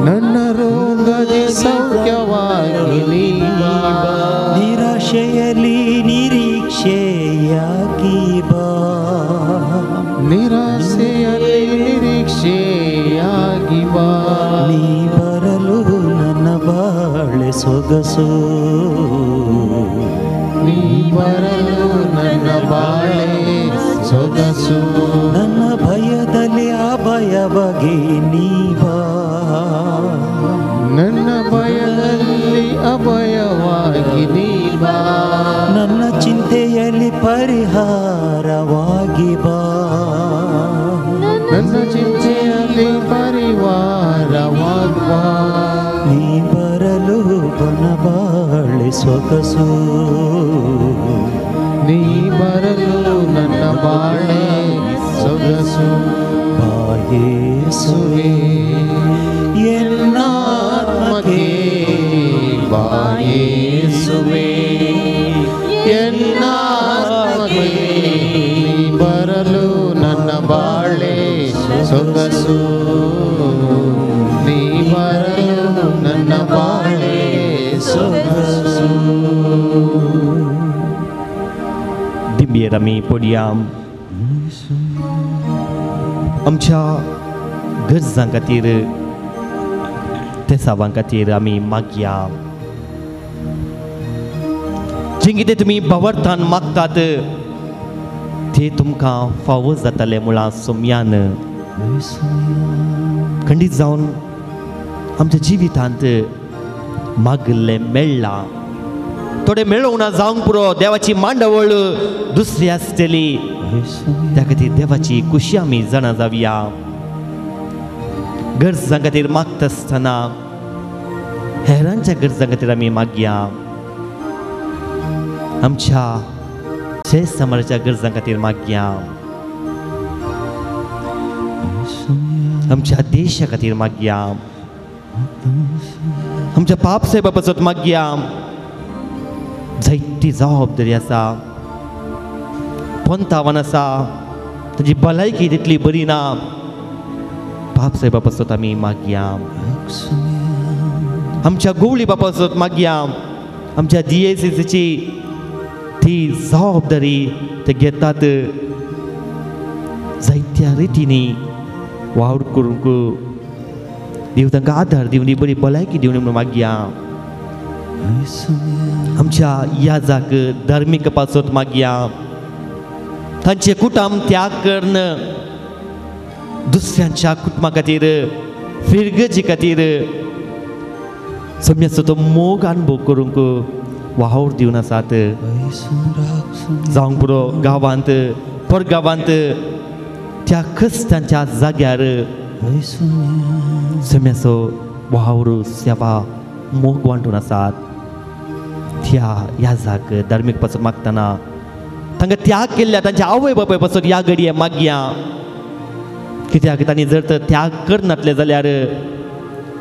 ನನ್ನ ರೋಗದಿ ಸೌಖ್ಯವಾಗಿ ನೀ ಬಾ, ನಿರಾಶೆಯಲ್ಲಿ ನಿರೀಕ್ಷೆಯಾಗಿ ಬಾ, ನಿರಾಶೆಯಲ್ಲಿ ನಿರೀಕ್ಷೆಯಾಗಿ ಬಾ. ನೀ ಬರಲು ನನ್ನ ಬಾಳೆ ಸೊಗಸು, ನೀ ಬರಲು ನನ್ನ ಬಾಳೆ ಸೊಗಸು. ನನ್ನ ಭಯದಲ್ಲಿ ಅಭಯವಾಗಿ ನೀ ಬಾ, ನನ್ನ ಭಯದಲ್ಲಿ ಅಭಯವಾಗಿ ನೀ ಬಾ, ನನ್ನ ಚಿಂತೆಯಲ್ಲಿ ಪರಿಹಾರವಾಗಿ ಬಾ, ನನ್ನ ಚಿಂತೆಯಲ್ಲಿ ಪರಿಹಾರವಾಗಿ ಬಾ. ನೀ ಬರಲು ಬನ ಬಾಳೆ ಸೊಗಸು, ನೀ ಬರಲು ನನ್ನ ಬಾಳೆ ಸೊಗಸು. ಯೇಸುವೆ ಎನ್ನಾತ್ಮಕ್ಕೆ ಬಾ, ಯೇಸುವೆ ಎನ್ನಾತ್ಮಕ್ಕೆ ನೀ ಬರಲು ನನ್ನ ಬಾಳೆ ಸೊಗಸು, ನೀ ಬರಲು ನನ್ನ ಬಾಳೆ ಸೊಗಸು. दिंबेर आमी पडया. आमच्या गरजां खातीर, तेसावां खातीर आमी मागया. जें कितें तुमी भावार्थान मागतात ते तुमकां फावो जातालें मुळां सोम्यान. खंडीत जावन आमच्या जिवितांत मागिल्लें मेळ्ळां, थोडें मेळोवना जावंक पुरो, देवाची मांडावळ दुसरी आसतली. त्या खातीर देवाची खुशी आमी जाणा जावया. गरजां खातीर मागता आसतना हेरांच्या गरजां खातीर आमी मागया. आमच्या शेष समाजाच्या गरजां खातीर मागया. आमच्या देशा खातीर मागया, आमच्या पाप साहेबा पासत मागया. जायती जबाबदारी आसा, पंतावन आसा, ताजी भलायकी तितली बरी ना. पाप साहेबा पासत आमी मागया. आमच्या गोवळी बापा पासत मागया. आमच्या DACCची ती जबाबदारी ते घेतात, जायत्या रितींनी वावर करूंक देव तांकां आदार दिवनी, बरी भलायकी दिवनी म्हणून मागया. आमच्या याजाक धार्मीक पासत मागया. तांचे कुटुंब त्याग करून दुसऱ्यांच्या कुटुंबा खातीर, फिरगजी खातीर सम्याचो तो मोग अनुभव करूंक वावर दिवन आसात. जावंक पुरो गांवांत, परगांवांत, त्या क्रिस्तांच्या जाग्यार सम्याचो वावर, सेवा, मोग वांटून आसात. त्या याजाक धार्मीक पासून मागतना तांकां त्याग केल्ल्या तांच्या आवय बापाय पासून ह्या घडये मागया. कित्याक तांणी जर तर त्याग करनातले जाल्यार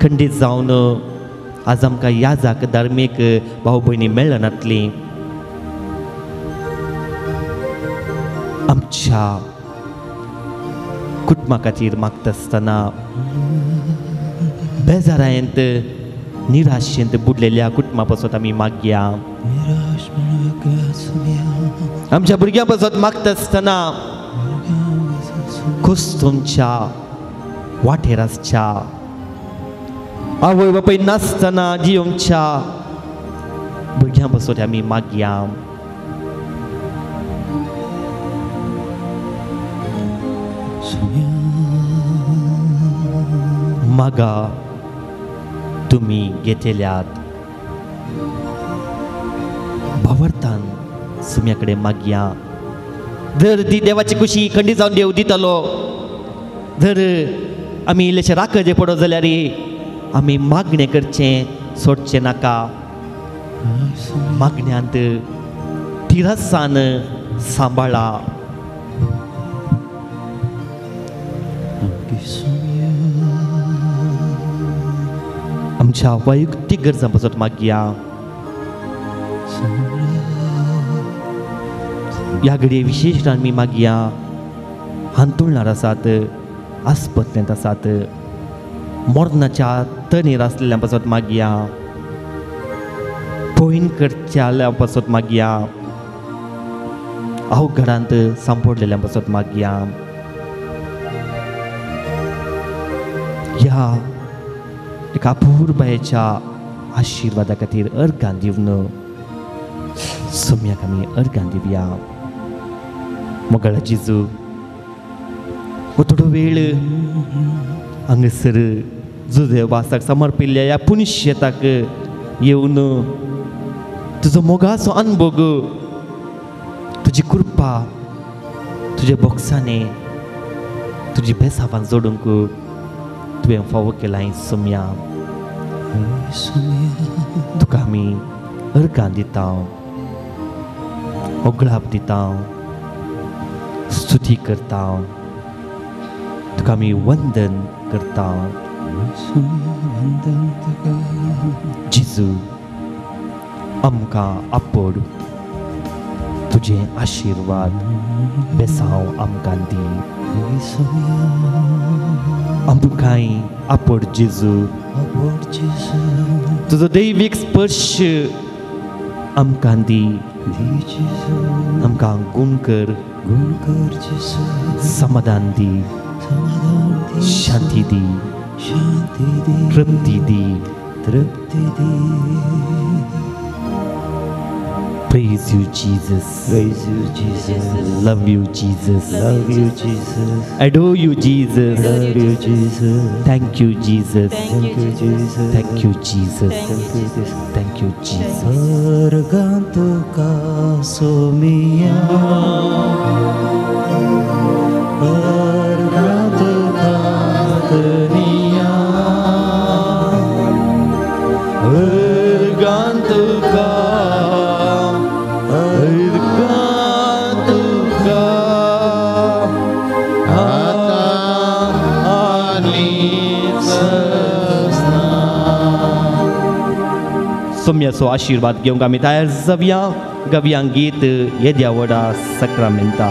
खंडीत जावन आज आमकां याजाक धार्मीक भाव भयणी मेळनातली. आमच्या कुटुंबा खातीर मागता आसतना बेजारायेंत, निराशेंत बुडलेल्या कुटुंबा पासत आमी मागया. आमच्या भुरग्यां पासत मागता आसतना कुस्तुमच्या वाटेर आसच्या आवय बापाय नासतना जियोंगच्या भुरग्यां पासत आमी मागया. मागा तुमी घेतल्यात, भावार्थान सुम्या कडेन मागया. जर ती देवाची खुशी खंडीत जावन देव दितलो, जर आमी इल्लेशें राखजे पडत जाल्यार आमी मागणें करचें सोडचें नाका. मागण्यांत तिरसान सांबाळा. आमच्या वैयक्तीक गरजां पासत मागया. ह्या घडये विशेश आमी मागया. हांतुळणार आसात, आस्पत्रेंत आसात, मरणाच्या तणीर आसलेल्या पासत मागया, पयन करच्या पासत मागया, अवघडांत सांपडलेल्या पासत मागया. ह्या एका अपुरबायेच्या आशिर्वादा खातीर अर्गां दिवन सोम्याक आमी अर्गां दिवया. मोगाळ जेजू, हो थोडो वेळ हांगासर जुदेवासाक समर्पिल्ल्या ह्या पुनशेताक येवन तुजो मोगाचो अनुभव, तुजी कृपा, तुजे बोक्साने, तुजी बेसावान जोडूंक तुवें फावो केलां सोम्या. तुका आमी अर्गां दिता, ओगळाप दिता, स्तुती करता, तुका आमी वंदन करता. जेजू, आमकां आपोड, तुजे आशिर्वाद बेसांव आमकां दी. आमकांय आपोड जेजू, तुजो दैवीक स्पर्श आमकां दी. आमकां गुण कर, समाधान दी, शांती दी, तृप्ती दी, तृप्ती दी. Praise you, Jesus. Praise you, Jesus. Love you, Jesus. Love you, Jesus. Adore you, Jesus. Adore you, Jesus. Thank you, Jesus. Thank you, Jesus. Thank you, Jesus. Thank you, Jesus. अर्गां तुका सोमिया, अर्गां तुका धनिया, अर्गां तुका, अर्गां तुका, आतां सोम्याचो आशिर्वाद घेवंक आमी तयार जावया. गवया गीत येद्या व्हडा सक्रामेंता.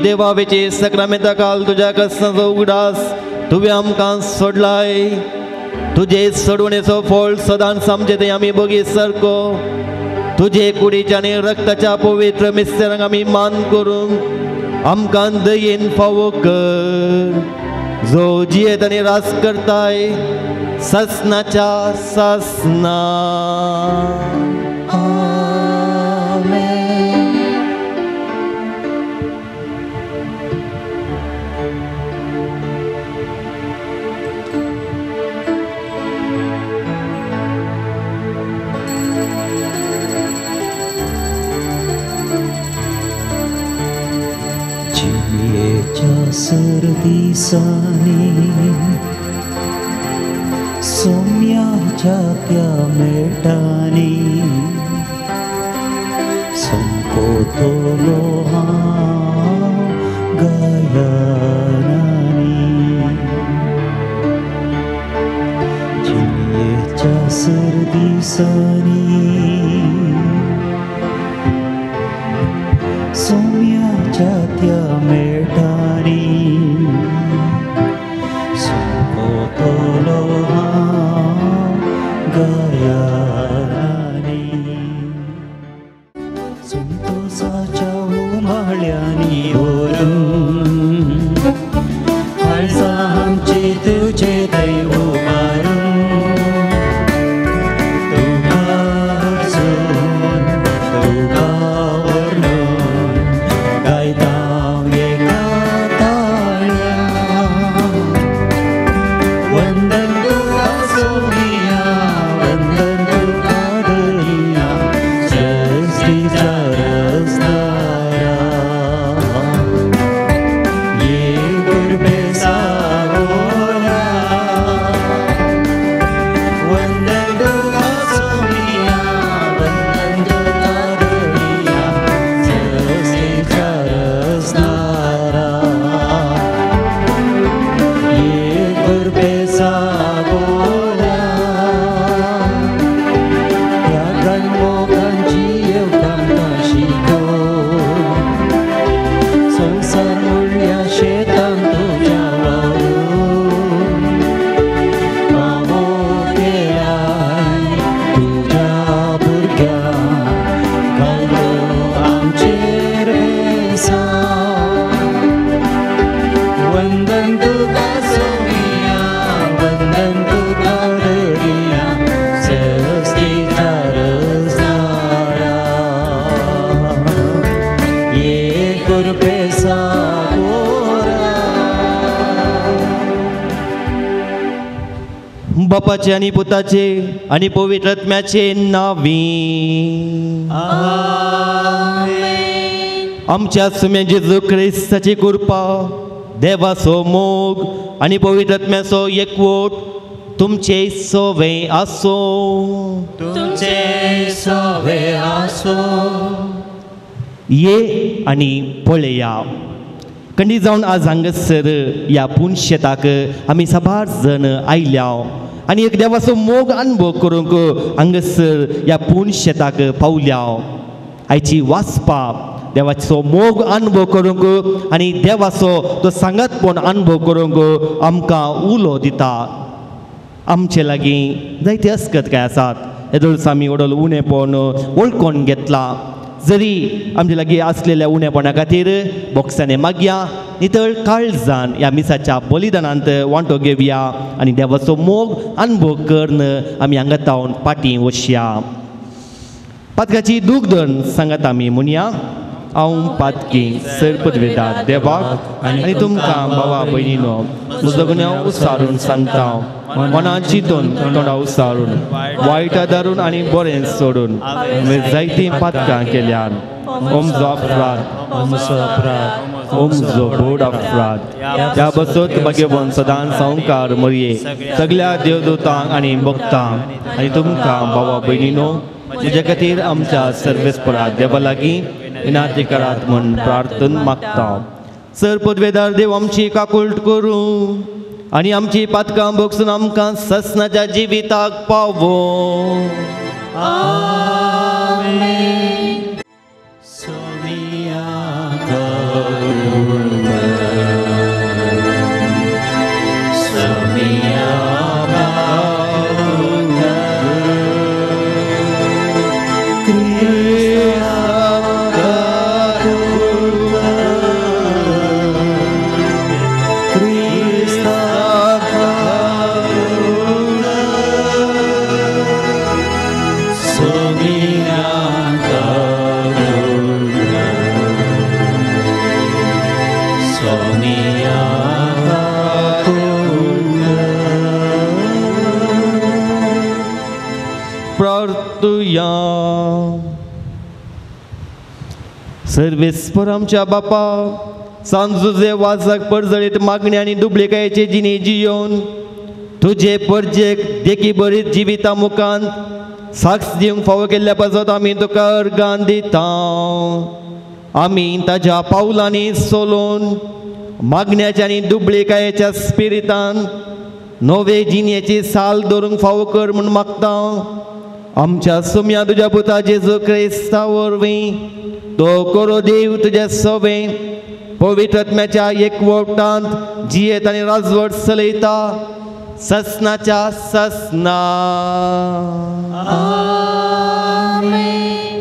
देवावेचे सक्रामेंता काल तुज्या कसनाचो उगडास तुवें आमकां सोडलाय. तुजे सोडवणेचो फळ सदांच आमचे ते आमी बगी सारको तुजे कुडीच्या आनी रक्ताच्या पवित्र मिस्तेरांक आमी मान करूंक आमकां दयेन फावो कर. जो जियेत आनी रास करताय ससनाच्या ससना. सरदिसांनी सोम्याच्या त्या मेटांनी संपतलो हांव गायनांनी. जिणेच्या सरदिसांनी सोम्याच्या त्या मेटांनी संपतलो हांव गायनांनी. संतोसाच्या उमाळ्यांनी भरून काळजां आमची तुजे थंय उबारून तुका अर्जून तुका वर्णून गायता एका ताळ्यान. वंदन तुका सोनिया, वंदन तुका दनिया, सृष्टीच्या रचणारा. ये कुरबेसा गोरा. वंदन तुका सोनिया, वंदन तुका दनिया, सृष्टीच्या रचणारा. ये कुरबेसा गोरा. त्या गणमोगांची येवकांकां शिको संवसार म्हणल्या शेतान तुज्या वावरून पावो केलाय तुज्या भुरग्यांक घालो आमचेर बेसांव. वंदन तुका सोनिया, वंदन तुका दरिया, सृष्टीचा रचणारा. ये कुरबेसा गोरा. बापाचे आनी पुताचे आनी पवित्र आत्म्याचे नावी. आमेन. आमच्या सुम्या जेजू क्रिस्ताची कृपा, देवाचो मोग आनी पवित्र आत्म्याचो एकवट तुमचे सोवे आसो. तुमचे सोवे आसो. ये आनी पळया कंडी जावन आज हांगासर ह्या पुनशेताक आमी साबार जण आयल्या आनी एक देवाचो मोग अनुभव करूंक हांगासर ह्या पुनशेताक पावल्या. आयची वाचपा देवाचो मोग अनुभव करूंक आनी देवाचो तो सांगातपण अनुभव करूंक आमकां उलो दिता. आमचे लागीं जायते अस्कत काय आसात हेदोळच आमी व्हडलो उणेपण वळखून घेतला. जरी आमचे लागीं आसलेल्या उणेपणा खातीर बोक्सांनी मागया नितळ काळजान ह्या मिसाच्या बलिदानांत वांटो घेवया आनी देवाचो मोग अनुभव करून आमी हांगा तावन पाटी वशया. पातकाची दूख धरून सांगात आमी म्हणया, हांव पातकी सरपदवेदा देवाक आनी तुमकां भावा भयणीनो म्हजो गुन्यांव उसारून सांगता, मनां चिंतून तोंडा उसारून वायटा धरून आनी बरें सोडून हांवें जायतीं पातकां केल्यान. ओमजो अपराध, ओमजो बोड अपराध. ह्या बसत भाग्यवन सदांच संवकार मरये सगळ्या देवदूतांक आनी भक्तांक आनी तुमकां भावा भयणीनो म्हज्या खातीर आमच्या सर्वेस्परा देवा लागीं विनाती करात म्हूण प्रार्थन मागता. सर पदवेदार देव आमची काकुळट करूं आनी आमची पातकां भोगसून आमकां ससनाच्या जिविताक पावो. आमेन. सोमिया करुण, सोमिया करुण, क्रिस्ता करुण, क्रिस्ता करुण, सोमिया करुण, सोमिया करुण. प्रार्थुया. सर्वेस्पर आमच्या बापा, सांजुजे वाजाक परजळीत मागणी आनी दुबळेकायेचे जिणे जियोवन तुजे परजेक देखी बरी जिविता मुखांत साक्ष दिवंक फावो केल्ल्या पासत आमी तुका अर्गान दिता. आमी ताज्या पावलांनी सोलोवन मागण्याच्या आनी दुबळेकायेच्या स्पिरितान नवे जिणेची साल दवरूंक फावो कर म्हूण मागता. आमच्या सुम्या तुज्या पुता जेजू क्रिस्ता वरवीं तो करो देव तुज्या सवे पवित्र आत्म्याच्या एकवटांत जियेत आनी राजवट चलयता ससनाच्या ससना. आमेन.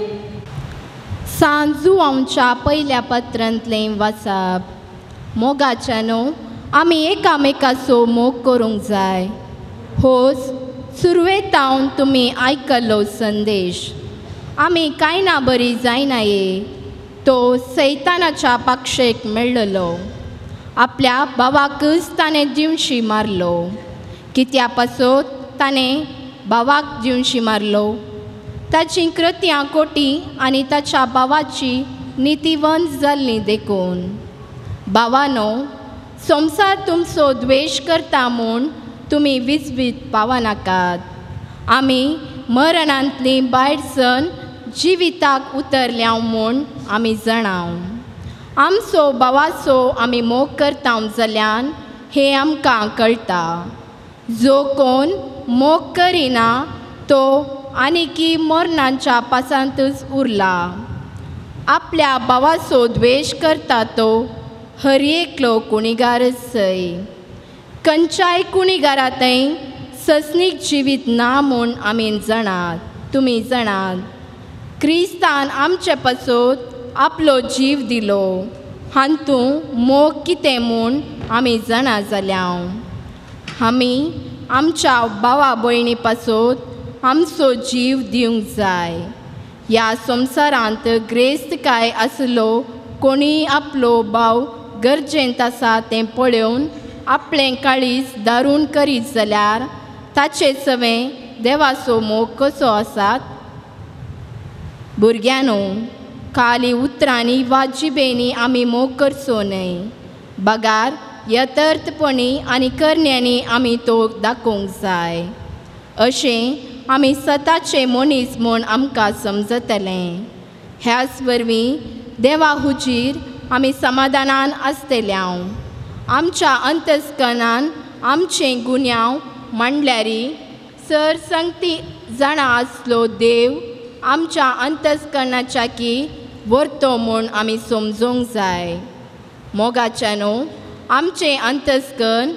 सांजू आमच्या पयल्या पत्रांतलें वाचप. मोगाच्यानो आमी एकामेकाचो मोग करूंक जाय. होच सुरवेतावन तुमी आयकल्लो संदेश. आमी कांय ना बरी जायना ये तो सैतानाच्या पाक्षेक मेळ्ळलो. आपल्या भावाकच ताणें जिवशी मारलो. कित्या पासत ताणें भावाक जिवशी मारलो? ताची कृत्यां कोटी आनी ताच्या भावाची नितीवंत जाल्ली देखून. भावानो, संवसार तुमचो द्वेश करता म्हूण तुमी विजवीत पावनाकात. आमी मरणांतली भायर सन जिविताक उतरल्या म्हूण आमी जाणाव. आमचो भावाचो आमी मोग करता जाल्यान हें आमकां कळटा. जो कोण मोग करिना तो आनीकी मरणाच्या पासांतच उरला. आपल्या भावाचो द्वेश करता तो हर एकलो कुणीगारच सय. खंयच्याय कुणीगारांतय ससनीक जिवीत ना म्हूण आमी जाणात, तुमी जाणात. क्रिस्तान आमचे पासत आपलो जीव दिलो. हातूंत मोग कितें म्हूण आमी जाणा जाल्या. आमी आमच्या भावा भयणी पासत आमचो जीव दिवंक जाय. ह्या संवसारांत ग्रेस्त काय आसलो कोणीय आपलो भाव गरजेंत आसा तें पळोवन आपलें काळीज दारून करीत जाल्यार ताचे सवें देवाचो मोग कसो आसात? भुरग्यांनो, खाली उतरांनी वा जिबेनी आमी मोग करचो न्हय, बगार यथार्थपणी आनी करण्यांनी आमी तो दाखोवंक जाय. अशें आमी सताचे मनीस म्हूण आमकां समजतलें. ह्याच वरवीं देवा हुजीर आमी समाधानान आसतले. आमच्या अंतस्कनान आमचे गुन्यांव मांडल्यारी सर संगती जाणा आसलो देव आमच्या अंतस्कनाच्या की व्हरतो म्हूण आमी समजूंक जाय. मोगाच्यानो आमचें अंतस्कन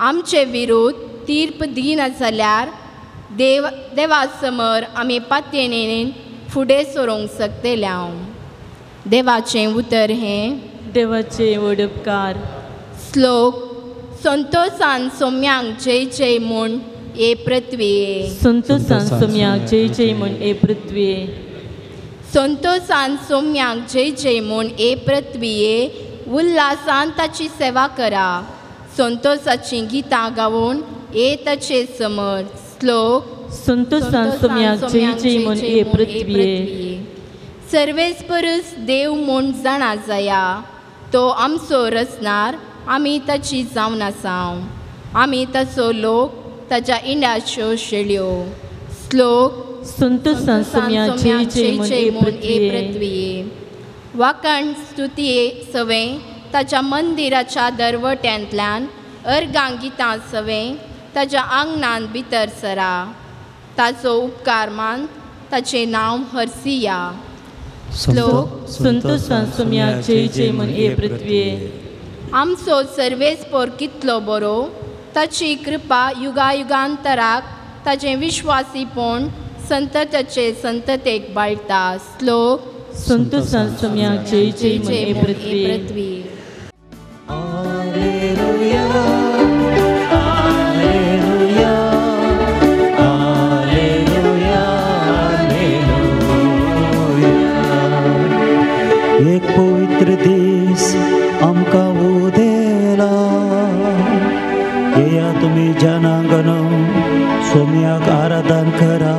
आमचे विरोध तीर्प दिना जाल्यार देव देवा समोर आमी पातयेन फुडें सरूंक शकतले. देवाचें उतर हें देवाचे व्हड उपकार. श्लोक संतोषान सोम्यांक जय जय म्हूण ए पृथ्वीये. संतोषान सोम्याक जय जय म्हूण ए पृथ्वीये. संतोषान सोम्यांक जय जय म्हूण ए पृथ्वीये. उल्हासान ताची सेवा करा. संतोषाचीं गितां गावन ए ताचे समर. श्लोक संतोषान सोम्याक जय जय म्हूण ए पृथ्वीये. सर्वेस्परस देव म्हूण जाणा जाया. तो आमचो रचणार, आमी ताची जावन आसाव. आमी ताचो लोक, ताच्या इंड्याच्यो शेळयो. श्लोक संतोषान सोम्याक जय जय म्हूण ए पृथ्वीये. वाकण स्तुतये सवें ताच्या मंदिराच्या दरवट्यांतल्यान अर्गां गितां सवें ताच्या आंगणान भितर सरा. ताचो उपकार मान ताचें नांव हरसिया. श्लोक संतोषान सोम्याक जय जय म्हूण ए पृथ्वीये. आमचो सर्वेस्पोर कितलो बरो, ताची कृपा युगायुगांतराक ताचें विश्वासीपण संतताचे संततेक बाळटा. श्लोक संतोषान सोम्याक जय जय म्हूण ए पृथ्वीये. Hallelujah hallelujah hallelujah hallelujah. एक पवित्र दीस आमकां उदेला. येया तुमी जनांगण सोम्याक आराधन करा.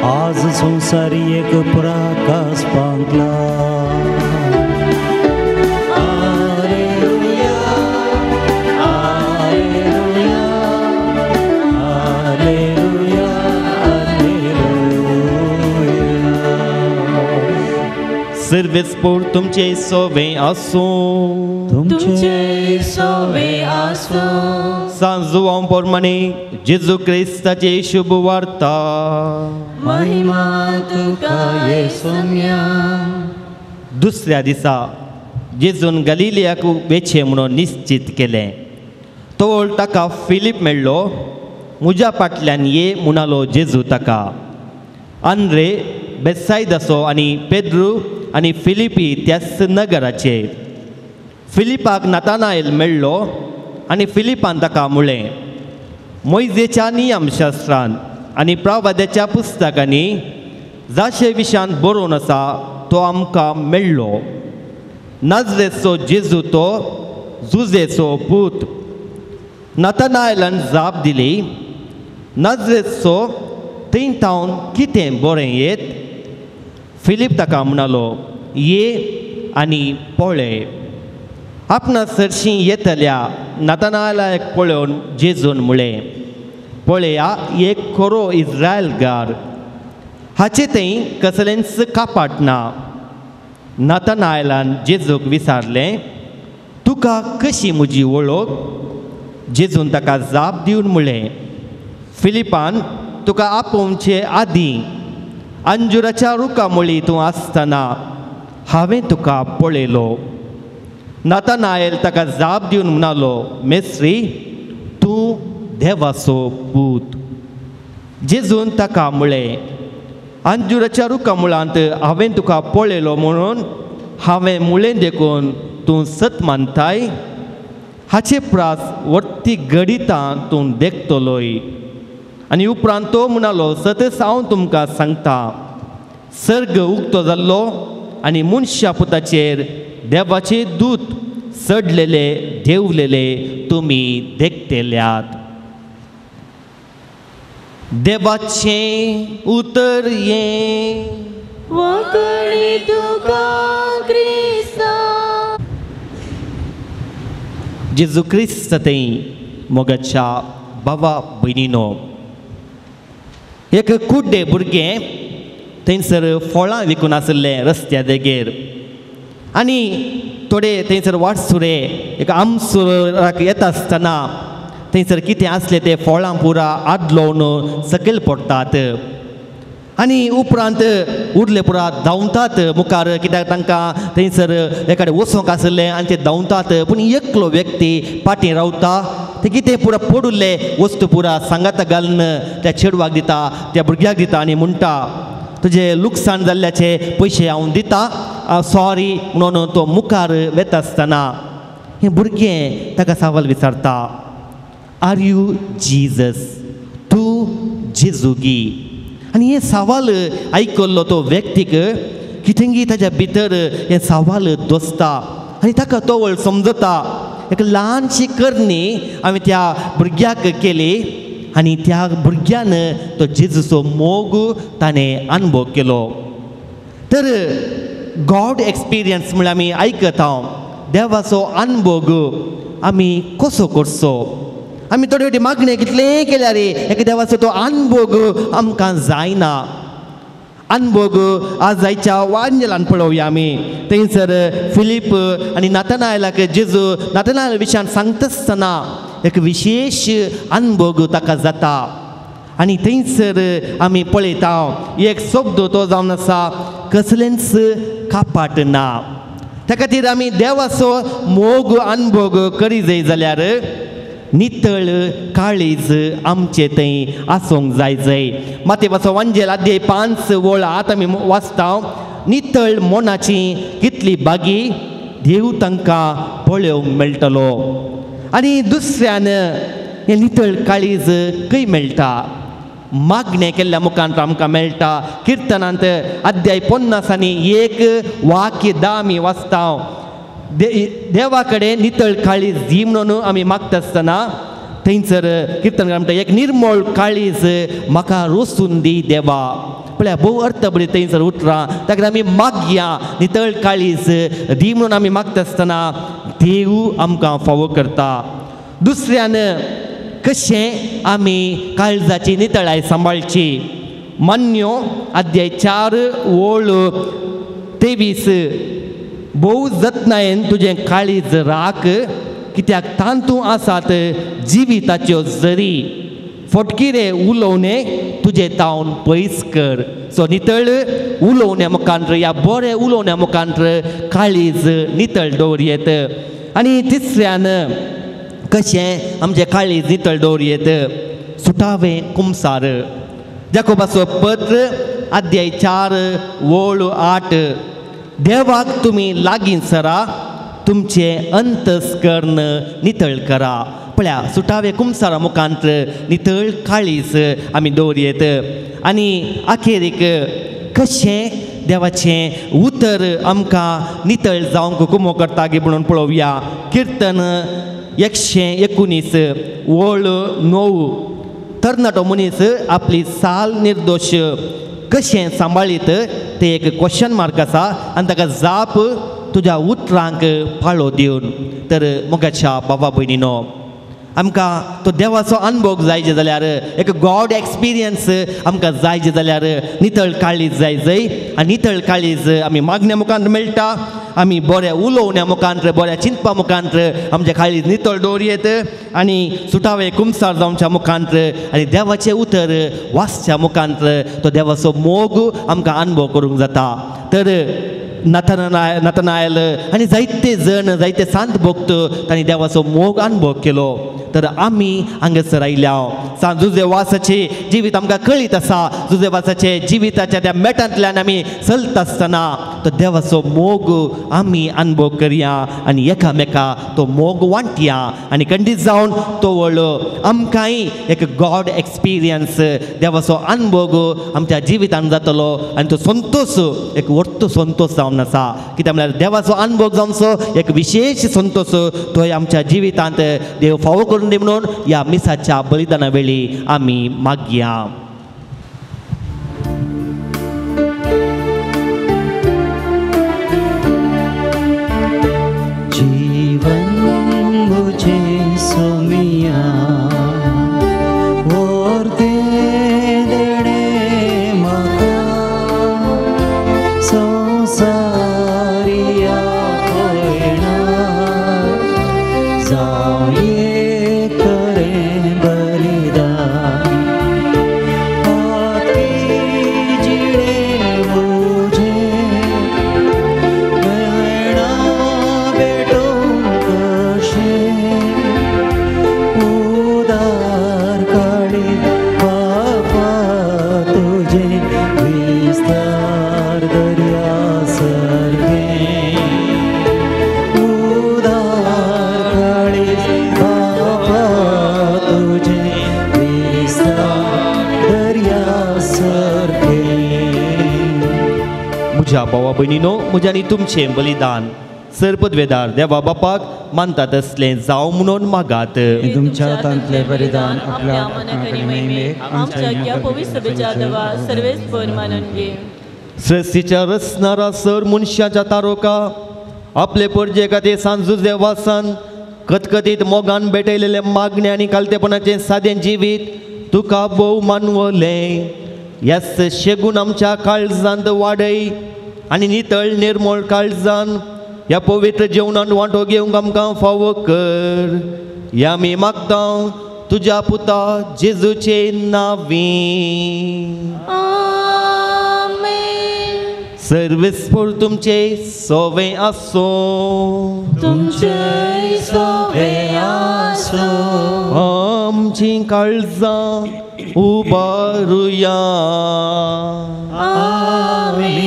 आज संवसारी एक प्रकाश पांगला. Hallelujah hallelujah hallelujah hallelujah. सर्वेस्पोर तुमचे सोवे आसूं. तुमचे सोवे आसूं. सांजुआं प्रमाणे जेजू क्रिस्ताची शुभ वार्ता. महिमा तुका येसुम्या. दुसऱ्या दिसा जेजून गलिलियाक वेचें म्हणून निश्चित केलें. तो ताका फिलीप मेळ्ळो. म्हज्या फाटल्यान ये म्हणालो जेजू ताका. आंद्रे बेसायदाचो आनी पेद्रू आनी फिलिपी त्याच नगराचे. फिलिपाक नातानायल मेळ्ळो आनी फिलिपान ताका म्हळें, मोयजेच्या नियमशास्त्रान आनी प्रवाद्याच्या पुस्तकांनी जाचे विशयान बरोवन आसा तो आमकां मेळ्ळो. नाजरेचो जेजू तो जुजेचो पूत. नातानायलान जाप दिली, नाजरेचो थंय थावन कितें बरें येत? फिलीप ताका म्हणालो, ये आनी पळय. आपणा सरशीं येतल्या नातानायलाक पळोवन जेजून म्हळें, पळया एक खरो इस्रायलगार, हाचे थंय कसलेंच कापाट ना. नातानायलान जेजूक विचारलें, तुका कशी म्हजी वळख? जेजून ताका जाप दिवन म्हळें, फिलिपान तुका आपोवचे आदीं अंजुराच्या रुखा मुळी तूं आसतना हांवें तुका पळयलो. नातानायल ताका जाप दिवन म्हणालो, मेस्त्री, तूं देवाचो पूत. जेजून ताका म्हळें, अंजुराच्या रुखा मुळांत हांवें तुका पळयलो म्हणून हांवें म्हळें देखून तूं सत मानताय? हाचे प्रास वट्टी गडितां तूं देखतलोय. आनी उपरांत तो म्हणालो, सतच हांव तुमकां सांगता, सर्ग उक्तो जाल्लो आनी मनशा पुताचेर देवाचे दूत चडलेले देंवलेले तुमी देखतल्यात. देवाचें उतर हें. वाकणी तुका क्रिस्ता. जेजू क्रिस्त थंय मोगाच्या बाबा भयणीनो, एक कुड्डे भुरगें थंयसर फळां विकून आशिल्लें रस्त्या देगेर आनी थोडे थंयसर वाटसुरे एक आमसुराक येता आसतना थंयसर कितें आसलें तें फळां पुरा आदलोवन सकयल पडटात आनी उपरांत उरले पुरा धांवतात मुखार, कित्याक तांकां थंयसर एकाडे वचोंक आशिल्लें आनी ते धांवतात. पूण एकलो व्यक्ती फाटीं रावता, ते कितें पुरा पडुल्ले वस्तू पुरा सांगाता घालून त्या चेडवाक दिता, त्या भुरग्याक दिता आनी म्हणटा तुजें लुकसाण जाल्ल्याचे पयशे हांव दिता, सॉरी म्हणून तो मुखार वेता आसतना हें भुरगें ताका सवाल विचारता, are you Jesus, तूं जेजू गी? आनी हें सवाल आयकल्लो तो व्यक्तीक कितेंगी ताज्या भितर हें सवाल दोसता आनी ताका तो वळ समजता. एक ल्हानशी करणी हांवें त्या भुरग्याक केली आनी त्या भुरग्यान तो जेजूचो मोग ताणें अनुभव केलो. तर गॉड एक्सपिरियन्स म्हळ्यार आमी आयकता, देवाचो अनुभव आमी कसो करचो? आमी थोडे फावटी मागणें कितलें केल्यार एका देवाचो तो अनुभव आमकां जायना. अनुभव आज आयच्या वांजेलान पळोवया आमी. थंयसर फिलीप आनी नातनायलाक जेजू नातनायल विशयान सांगता आसतना एक विशेश अनुभव ताका जाता आनी थंयसर आमी पळयता एक शब्द तो जावन आसा, कसलेंच कापाट ना. त्या खातीर आमी देवाचो मोग अनुभव करी जाय जाल्यार नितळ काळीज आमचे थंय आसूंक जाय जाय. मातेवाचो वांजेल अध्याय 5 वळ आतां आमी वाचता, नितळ मनाची कितली बागी देव तांकां पळोवंक मेळटलो. आनी दुसऱ्यान हें नितळ काळीज खंय मेळटा? मागणें केल्ल्या मुखांत आमकां मेळटा. किर्तनांत अध्याय 50 आनी 1 वाक्य 10 आमी वाचता, देवा कडेन नितळ काळीज दी म्हणून आमी मागता आसतना थंयसर किर्तनकार म्हणटा, एक निर्मळ काळीज म्हाका रोसून दी देवा. पळया भोव अर्थ बरी थंयसर उतरां. ताका आमी मागया नितळ काळीज दी म्हणून आमी मागता आसतना देव आमकां फावो करता. दुसऱ्यान कशें आमी काळजाची नितळाय सांबाळची? मान्यो अध्याय 4 वळ 23, भोव जतनायेन तुजें काळीज राख, कित्याक तांतू आसात जिविताच्यो जरी, फटकिरे उलोवणें तुजें तावन पयस कर. सो नितळ उलोवण्या मुखांत या बरें उलोवण्या मुखांत काळीज नितळ दवरयेत. आनी तिसऱ्यान कशें आमचें काळीज नितळ दवरयेत? सुटावें कुमसार. जाकोबाचो पत्र अध्याय 4 वळ 8, देवाक तुमी लागीं सरा, तुमचें अंतस्कर्ण नितळ करा. पळया सुटावे कुमसारा मुखांत नितळ काळीज आमी दवरयेत. आनी अखेरीक कशें देवाचें उतर आमकां नितळ जावंक कुमो करता गी म्हणून पळोवया. किर्तन 119 वळ 9, तरणाटो मनीस आपली साल निर्दोश कशें सांबाळीत ते एक क्वेश्चन मार्क आसा आनी ताका जाप तुज्या उतरांक पाळो दिवन. तर मोगाच्या बाबा भयणीनो, आमकां तो देवाचो अनुभव जायचे जाल्यार, एक गॉड एक्सपिरियन्स आमकां जायचे जाल्यार नितळ काळीज जाय जाय. आनी नितळ काळीज आमी मागण्या मुखांत मेळटा, आमी बऱ्या उलोवण्या मुखांत, बऱ्या चिंतपा मुखांत आमचें काळीज नितळ दवरयेत आनी सुटावे कुमसार जावच्या मुखांत आनी देवाचें उतर वाचच्या मुखांत तो देवाचो मोग आमकां अनुभव करूंक जाता. तर नतनायल आनी जायते जण, जायते सांत भक्त तांणी देवाचो मोग अनुभव केलो. तर आमी हांगासर आयल्या सांत जुजेवासाचे जिवीत आमकां कळीत आसा. जुजेवासाचे जिविताच्या त्या मेटांतल्यान आमी चलता आसतना तो देवाचो मोग आमी अनुभव करया आनी एकामेका तो मोग वांटया आनी खंडीत जावन तो वळ आमकांय एक गॉड एक्सपिरियन्स देवाचो अनुभव आमच्या जिवितान जातलो आनी तो संतोश एक वर्तो संतोश जावन आसा. कित्याक म्हळ्यार देवाचो अनुभव जावचो एक विशेश संतोश तो आमच्या जिवितांत देव फावो करून दी म्हणून ह्या मिसाच्या बलिदाना वेळी आमी मागया. सोम्या वर्ते देणे म्हाका संवसारिया पयणा जावं एक करें बलिदान पातकी जिणे म्हजें मेळना भेटोवंक कशें उदार काळी बापा तुजें विस्तार दर्या सारकें उदार काळी बापा तुजें विस्तार दर्या सारकें. म्हज्या भावा भयणीनो, म्हज्या आनी तुमचें बलिदान सर्पद्वेदार देवा बापाक मानता तसलें जावं म्हणून मागात. तुमच्या हातांतलें बलिदान आपल्या मनाक आनी महिमेक आमच्या ह्या पवित्र सभेच्या देवा सर्वेस्पर मानून घे. सृश्टीच्या रचणारा सर मनशाच्या तारोका आपले परजे खातीर सांजुजे वासान कतकतीत मोगान भेटयलेले मागणे आनी कालतेपणाचें सादें जिवीत तुका भोव मानवलें. ह्याच शेगून आमच्या काळजांत वाडय आनी नितळ निर्मळ काळजान ह्या पवित्र जेवणान वांटो घेवंक आमकां फावो कर. ह्या आमी मागता तुज्या पुता जेजूचे नांवी. आमेन. सर्वेस्पर तुमचे सोवे आसूं. तुमचेय सोवे आसूं. आमची काळजां उबारुया. आमी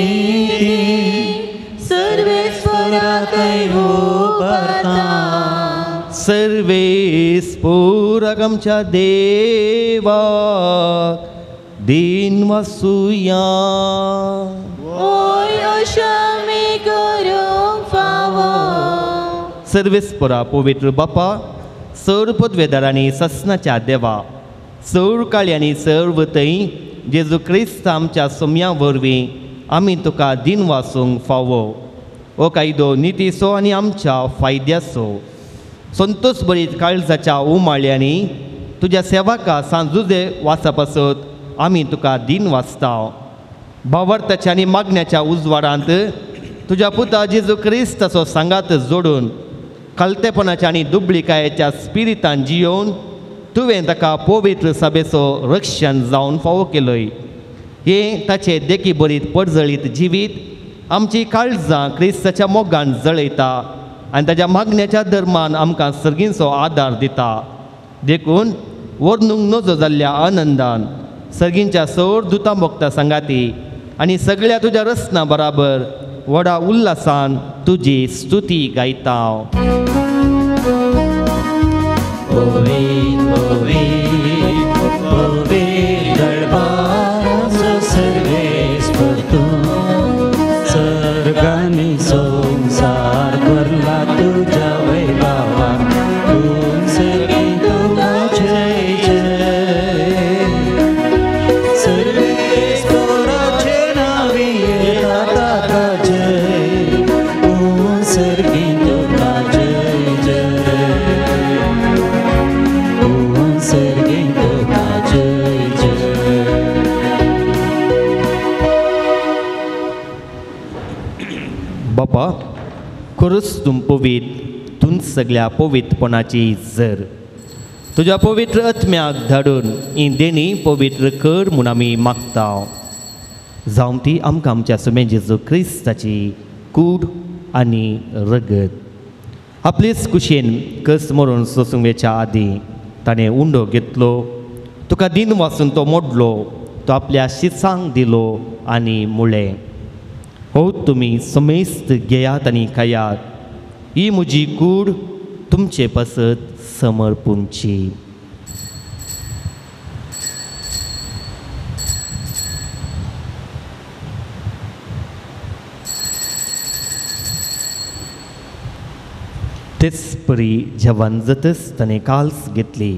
ती सर्वेस्पराकय उबारता. सर्वेस्पोराक आमच्या देवाक दीन वासुया. ओय अशें आमी करूंक फावो. सर्वेस्परा पवित्र बापा, सर पदवेदारांनी ससनाच्या देवा, सर काळ्यांनी सर्व थंय जेजू क्रिस्त आमच्या सोम्या वरवीं आमी तुका दीन वासूंक फावो. हो कायदो नितीचो आनी आमच्या फायद्याचो. संतोष बरीत काळजाच्या उमाळ्यांनी तुज्या सेवका सांजुजे वाचा पासत आमी तुका दीन वाचता. भावार्थाच्या आनी मागण्याच्या उजवाडांत तुज्या पुता जेजू क्रिस्ताचो सांगात जोडून खालतेपणाच्या आनी दुबळिकायेच्या स्पिरितान जियोवन तुवें ताका पवित्र सभेचो रक्षण जावन फावो केलोय. हें ताचे देखी बरीत परजळीत जिवीत आमची काळजां क्रिस्ताच्या मोगान जळयता आनी ताच्या मागण्याच्या धर्मान आमकां सर्गींचो आदार दिता. देखून वर्णूंक नजो जाल्ल्या आनंदान सर्गींच्या सर दुतां भोगता सांगाती आनी सगळ्या तुज्या रचना बराबर व्हडा उल्हासान तुजी स्तुती गायता. सर्गांनी संवसार भरला तुज्या वैभवान. तूं सर्गी तुका जय जय. सर्वेस्पराचे नांवी येता ताका जय. तूं सर्गी तुका जय जय. तूं सर्गी तुका जय जय. बापा, खरोच तूं पवित्र, तूं सगळ्या पवित्रपणाची जर तुज्या पवित्र आत्म्याक धाडून ही देणी पवित्र कर म्हूण आमी मागता. जावं ती आमकां आमच्या सुमे जेजू क्रिस्ताची कूड आनी रगत. आपलेच कुशेन कस मरून सोसूंक वेच्या आदीं ताणें उंडो घेतलो, तुका दीन वासून तो मोडलो, तो आपल्या शिसांक दिलो आनी मुळें, हो तुमी समेस्त घेयात आनी खायात, ही म्हजी कूड तुमचे पासत समर्पूंची. तेच परी जेवण जातच ताणें काल्स घेतली,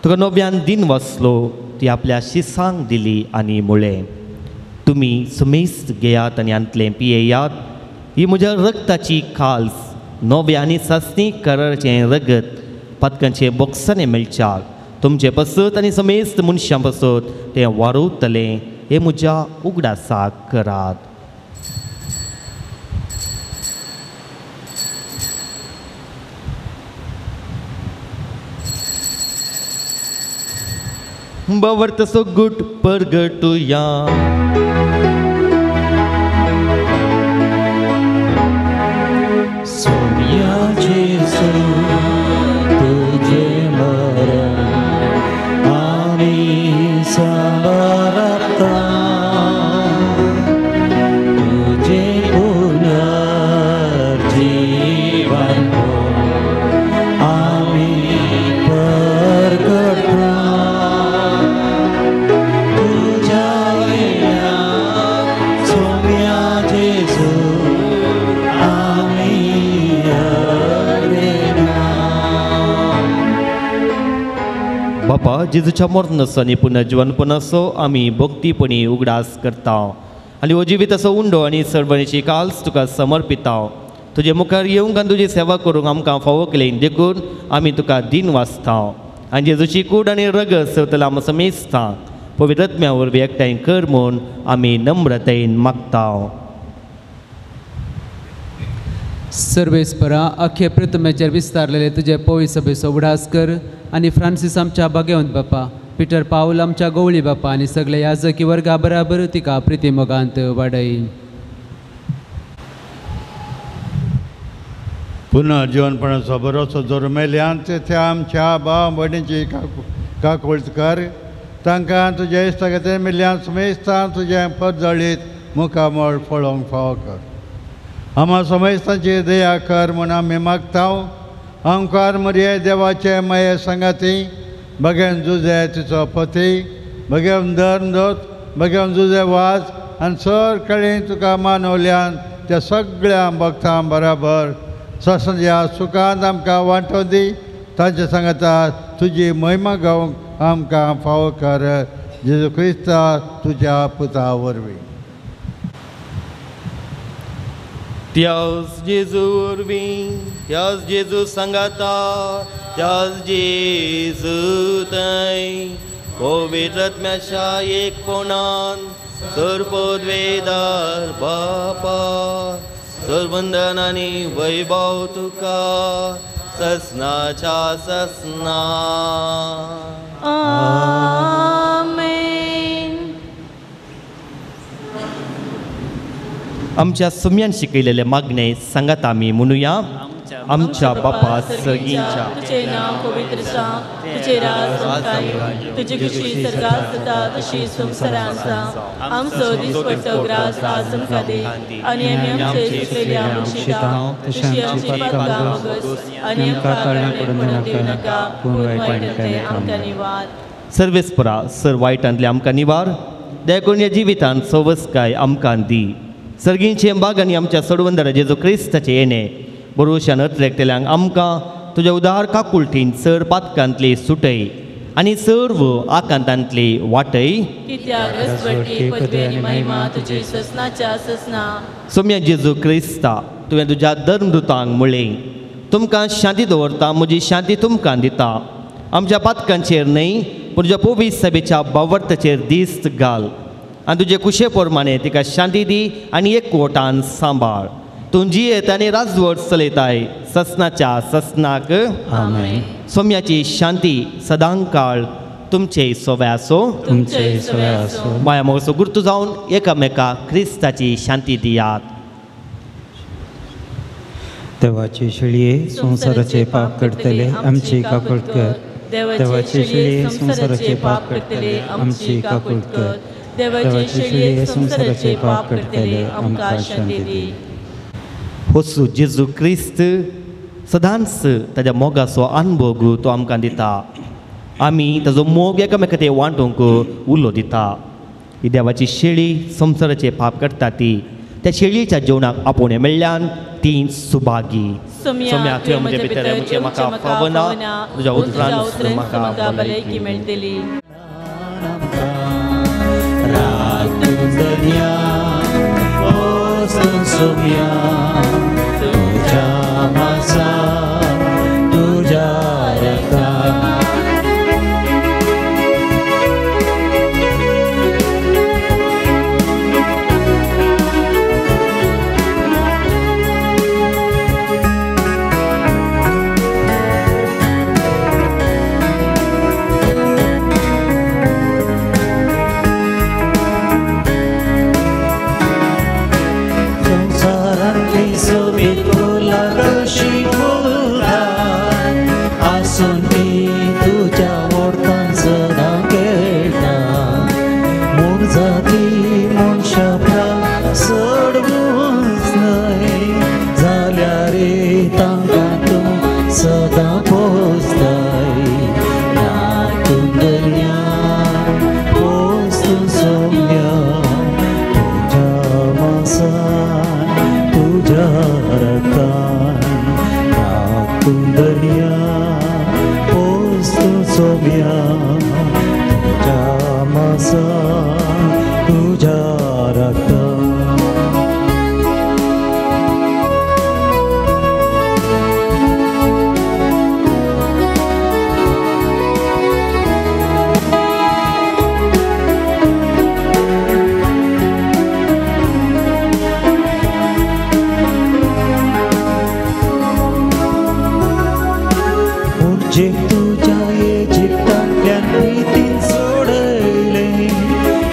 तुका नव्यान दीन वाचलो, ती आपल्या शिसांक दिली आनी मुळें, तुमी समेस्त घेयात आनी हांतलें पियेयात, ही म्हज्या रक्ताची काल्स, नव्या आनी सासणी कराराचें रगत, पातकांचे बोक्साने मेळच्याक तुमचे पसत आनी समेस्त मनशां पसत तें वारवतलें हें म्हज्या उगडासाक करात. बावर्तसो गुट परगटुया. सोम्या जेसू तुझे मरण आमी सांबारता तुझे पुनर्जीवन आमी परगटता तुझ्या सोम्या जेसू आमी बापा जेजूच्या मरणाचो आनी पुनर्जीवनपणाचो आमी भक्तीपणी उगडास करता आनी हो जिविताचो उंडो आनी सर्वणीची काल्स तुका समर्पिता. तुजे मुखार येवंक आनी तुजी सेवा करूंक आमकां फावो केली देखून आमी तुका दिन वाचता आनी जेजूची कूड आनी रगत सवतला आमकां समेजता पवित्र आत्म्या वरवीं एकठांय कर म्हूण आमी नम्रतायेन मागता. सर्वेस्परा अख्खे पृथ्वीचेर विस्तारलेले तुजे पवित्र सभेचो उगडास कर आनी फ्रांसीस आमच्या भाग्यवंत बापा, पिटर पावल आमच्या गवळी बापा आनी सगळे याजकी वर्गा बराबर तिका प्रिती मोगांत वाडय. पुनर्जीवनपणाचो भरोसो दवरून मेल्यान ते आमच्या भाव भयणीची काकूळट कर तांकां तुज्या इश्टा खातीर मेल्ल्यान समेस्तान तुजें परजळीत मुखामळ पळोवंक फावो कर. आमा समेस्तांची दया कर म्हूण आमी मागता. आमकार मरिये देवाचे माये सांगाती बगेन जुजे तिचो पती बगेन धर्म दोत बगेन जुजे वाज आनी सर कडेन तुका मानवल्यान त्या सगळ्या भक्तां बराबर ससंज्या सुखांत आमकां वांटो दी. तांचे सांगाता तुजी महिमा गावंक आमकां फावो कर जेजू क्रिस्ता तुज्या पुता वरवीं. त्याच जेजू वरवीं, त्याच जेजू सांगाता, त्याच जेजू थंय पवित्र आत्म्याच्या एकपणान सर्वपदवेदार बापा सर्वंदन आनी वैभव तुका ससनाच्या ससना. आमेन. आमच्या सुम्यान शिकयलेले मागणे सांगात आमी म्हणुया. आमच्या बापा सगळींच्या तुझे नाव पवित्र जावं, तुझे राज आमकां येवं, तुजी खुशी स्वर्गात जाता तशी संवसारांत जावं. आमचो दिसपट्टो ग्रास आज आमकां दी आनी आमी आमचे चुकलेले आमशिता तशी आमची पातकां मोगस आनी आमकां करणे पडून दिवं नाका, पूण वायटांतलें आमकां निवार. सर्वेस्परा सर वायटांतलें आमकां निवार देखून ह्या जिवितांत सवसकाय आमकां दी. सर्गींचे बाग आनी आमच्या सोडवंदरा जेजू क्रिस्ताचें येणें बरोवशान अतलेकतल्यांक आमकां तुज्या उदार काकुळटीन चड पातकांतली सुटय आनी सर्व आकांतांतली वाटय. कित्याक रसवटी पदवी आनी महिमा तुजी ससनाच्या ससना. सोम्या जेजू क्रिस्ता तुवें तुज्या धर्मदूतांक म्हळें तुमकां शांती दवरता, म्हजी शांती तुमकां दिता. आमच्या पातकांचेर न्हय पूण तुज्या पवित्र सभेच्या बावर्ताचेर दिस्त घाल आनी तुजे कुशे प्रमाणे तिका शांती दी आनी एकवटान सांबाळ. तूं जियेत आनी राजवट चलयताय ससनाच्या ससनाक. आमेन. सोम्याची शांती सदांकाळ तुमचे सोवे आसो. तुमचे सोवे आसो. माया मोगाचो गुर्तू जावन एकामेका क्रिस्ताची शांती दियात. देवाची शेळये संवसाराचे पाप करतले आमची काकूळट कर. देवाची शेळये संवसाराचे पाप करतले आमची काकूळट कर. देवाची शेळये संवसाराचे पाप करतले आमकां शांती दी. होसू जेजू क्रिस्त सदांच ताज्या मोगाचो अनभोग तो आमकां दिता. आमी ताजो मोग एकामेका ते वांटूंक उलो दिता. ही देवाची शेळी संवसाराचे पाप करता ती त्या शेळयेच्या जेवणाक आपोवणें मेळ्ळ्यान ती सुभागी. सोम्या तुवें म्हज्या भितर येवचें म्हाका फावना, तुज्या उतरान म्हाका भलायकी मेळटली. तुझ्या मासा तुझ्या सोम्या तुज्या मासा तुज्या रक्ता. तुज्या जिप्तांतल्यान प्रितीन सोडयले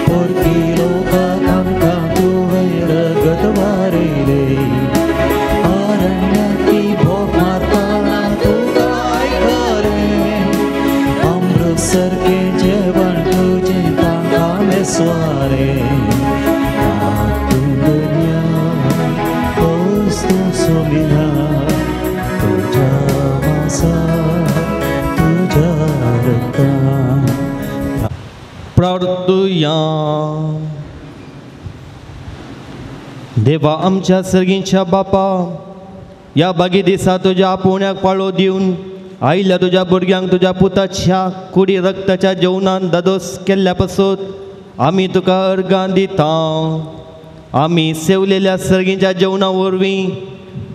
परकी लोकांक आमकां तुवें रगत वारयले. अरण्यांतली भोग मारतना तुका आयकलें अमृत सारकें जेवण तुजें तांकां मेस्वारें. तूं दर्या पावस तूं सोमिना तुज्या मासा प्रार्थुया. देवा आमच्या सर्गींच्या बापा, ह्या बागी दिसा तुज्या आपोवण्याक पाळो दिवन आयिल्ल्या तुज्या भुरग्यांक तुज्या पुताच्या कुडी रक्ताच्या जेवणान दादोस केल्ल्या पासत आमी तुका अर्गां दिता. आमी सेवलेल्या सर्गींच्या जेवणा वरवीं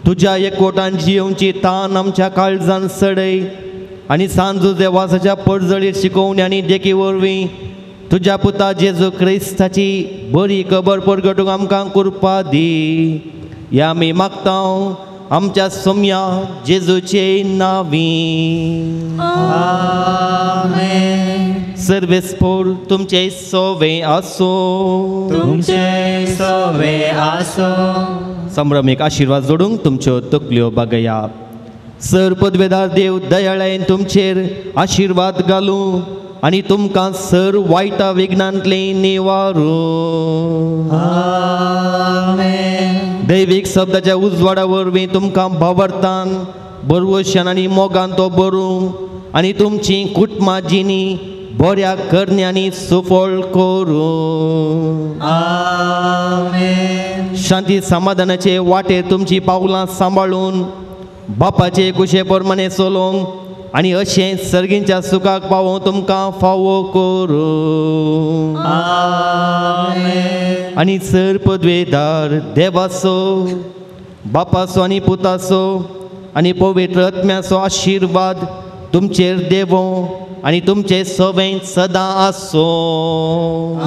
तुज्या एकवटान जियेवची तान आमच्या काळजान सडय आनी सांजू देवासाच्या परजळीत शिकोवणी आनी देखी वरवीं तुज्या पुता जेजू क्रिस्ताची बरी खबर परगटूंक आमकां कृपा दी. ह्या आमी मागता आमच्या सोम्या जेजूचे नांवी. आमेन. सर्वेस्पोर तुमचे सोवे आसो. तुमचे सोवे आसो. संभ्रमीक आशिर्वाद जोडूंक तुमच्यो तकल्यो बागया. सर पदवेदार देव दयाळायेन तुमचेर आशिर्वाद घालूं आनी तुमकां सर वायटा विघ्नांतलें निवारूं. आमेन. दैवीक शब्दाच्या उजवाडा वरवीं तुमकां भावार्थान बरवशान आनी मोगान तो बरूं आनी तुमची कुटुंबां जिणी बऱ्या करण्यांनी सुफळ करूं. आमेन. शांती समाधानाचे वाटेर तुमची पावलां सांबाळून बापाचे कुशे प्रमाणे चलोवंक आनी अशें सर्गींच्या सुखाक पावोवंक तुमकां फावो करूं. आमेन. आनी सर पदवेदार देवाचो बापाचो आनी पुताचो आनी पवित्र आत्म्याचो आशिर्वाद तुमचेर देवो आनी तुमचे सवें सदां आसूं.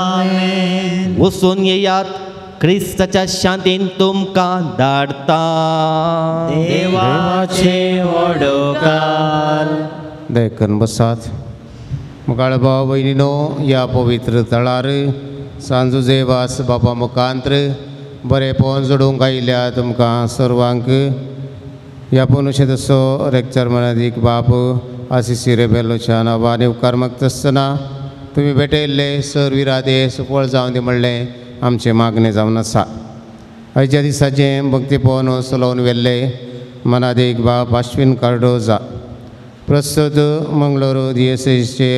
आमेन. वचून येयात, क्रिस्ताच्या शांतीन तुमकां धाडटा. देवाचे वडोकार देखून बसात. मुखाळ भाव भयणीनो, ह्या पवित्र थळार सांजुजे वास बापा मुखांत्र बरें पोवन जोडूंक आयिल्ल्या तुमकां सर्वांक ह्या पुनुशेतसो रेक्चर मनादीक बाप आसिसी रेबेलोच्या नांवान उपकार मागता तुमी भेटयल्ले सर विरादे सुफळ जावन दी म्हणलें आमचें मागणें जावन आसा. आयच्या दिसाचें भक्ती पवन चलोवन व्हेल्ले मनादीक बाप आश्विन कार्डोजा, प्रस्तुत मंगळुरू दियसेचे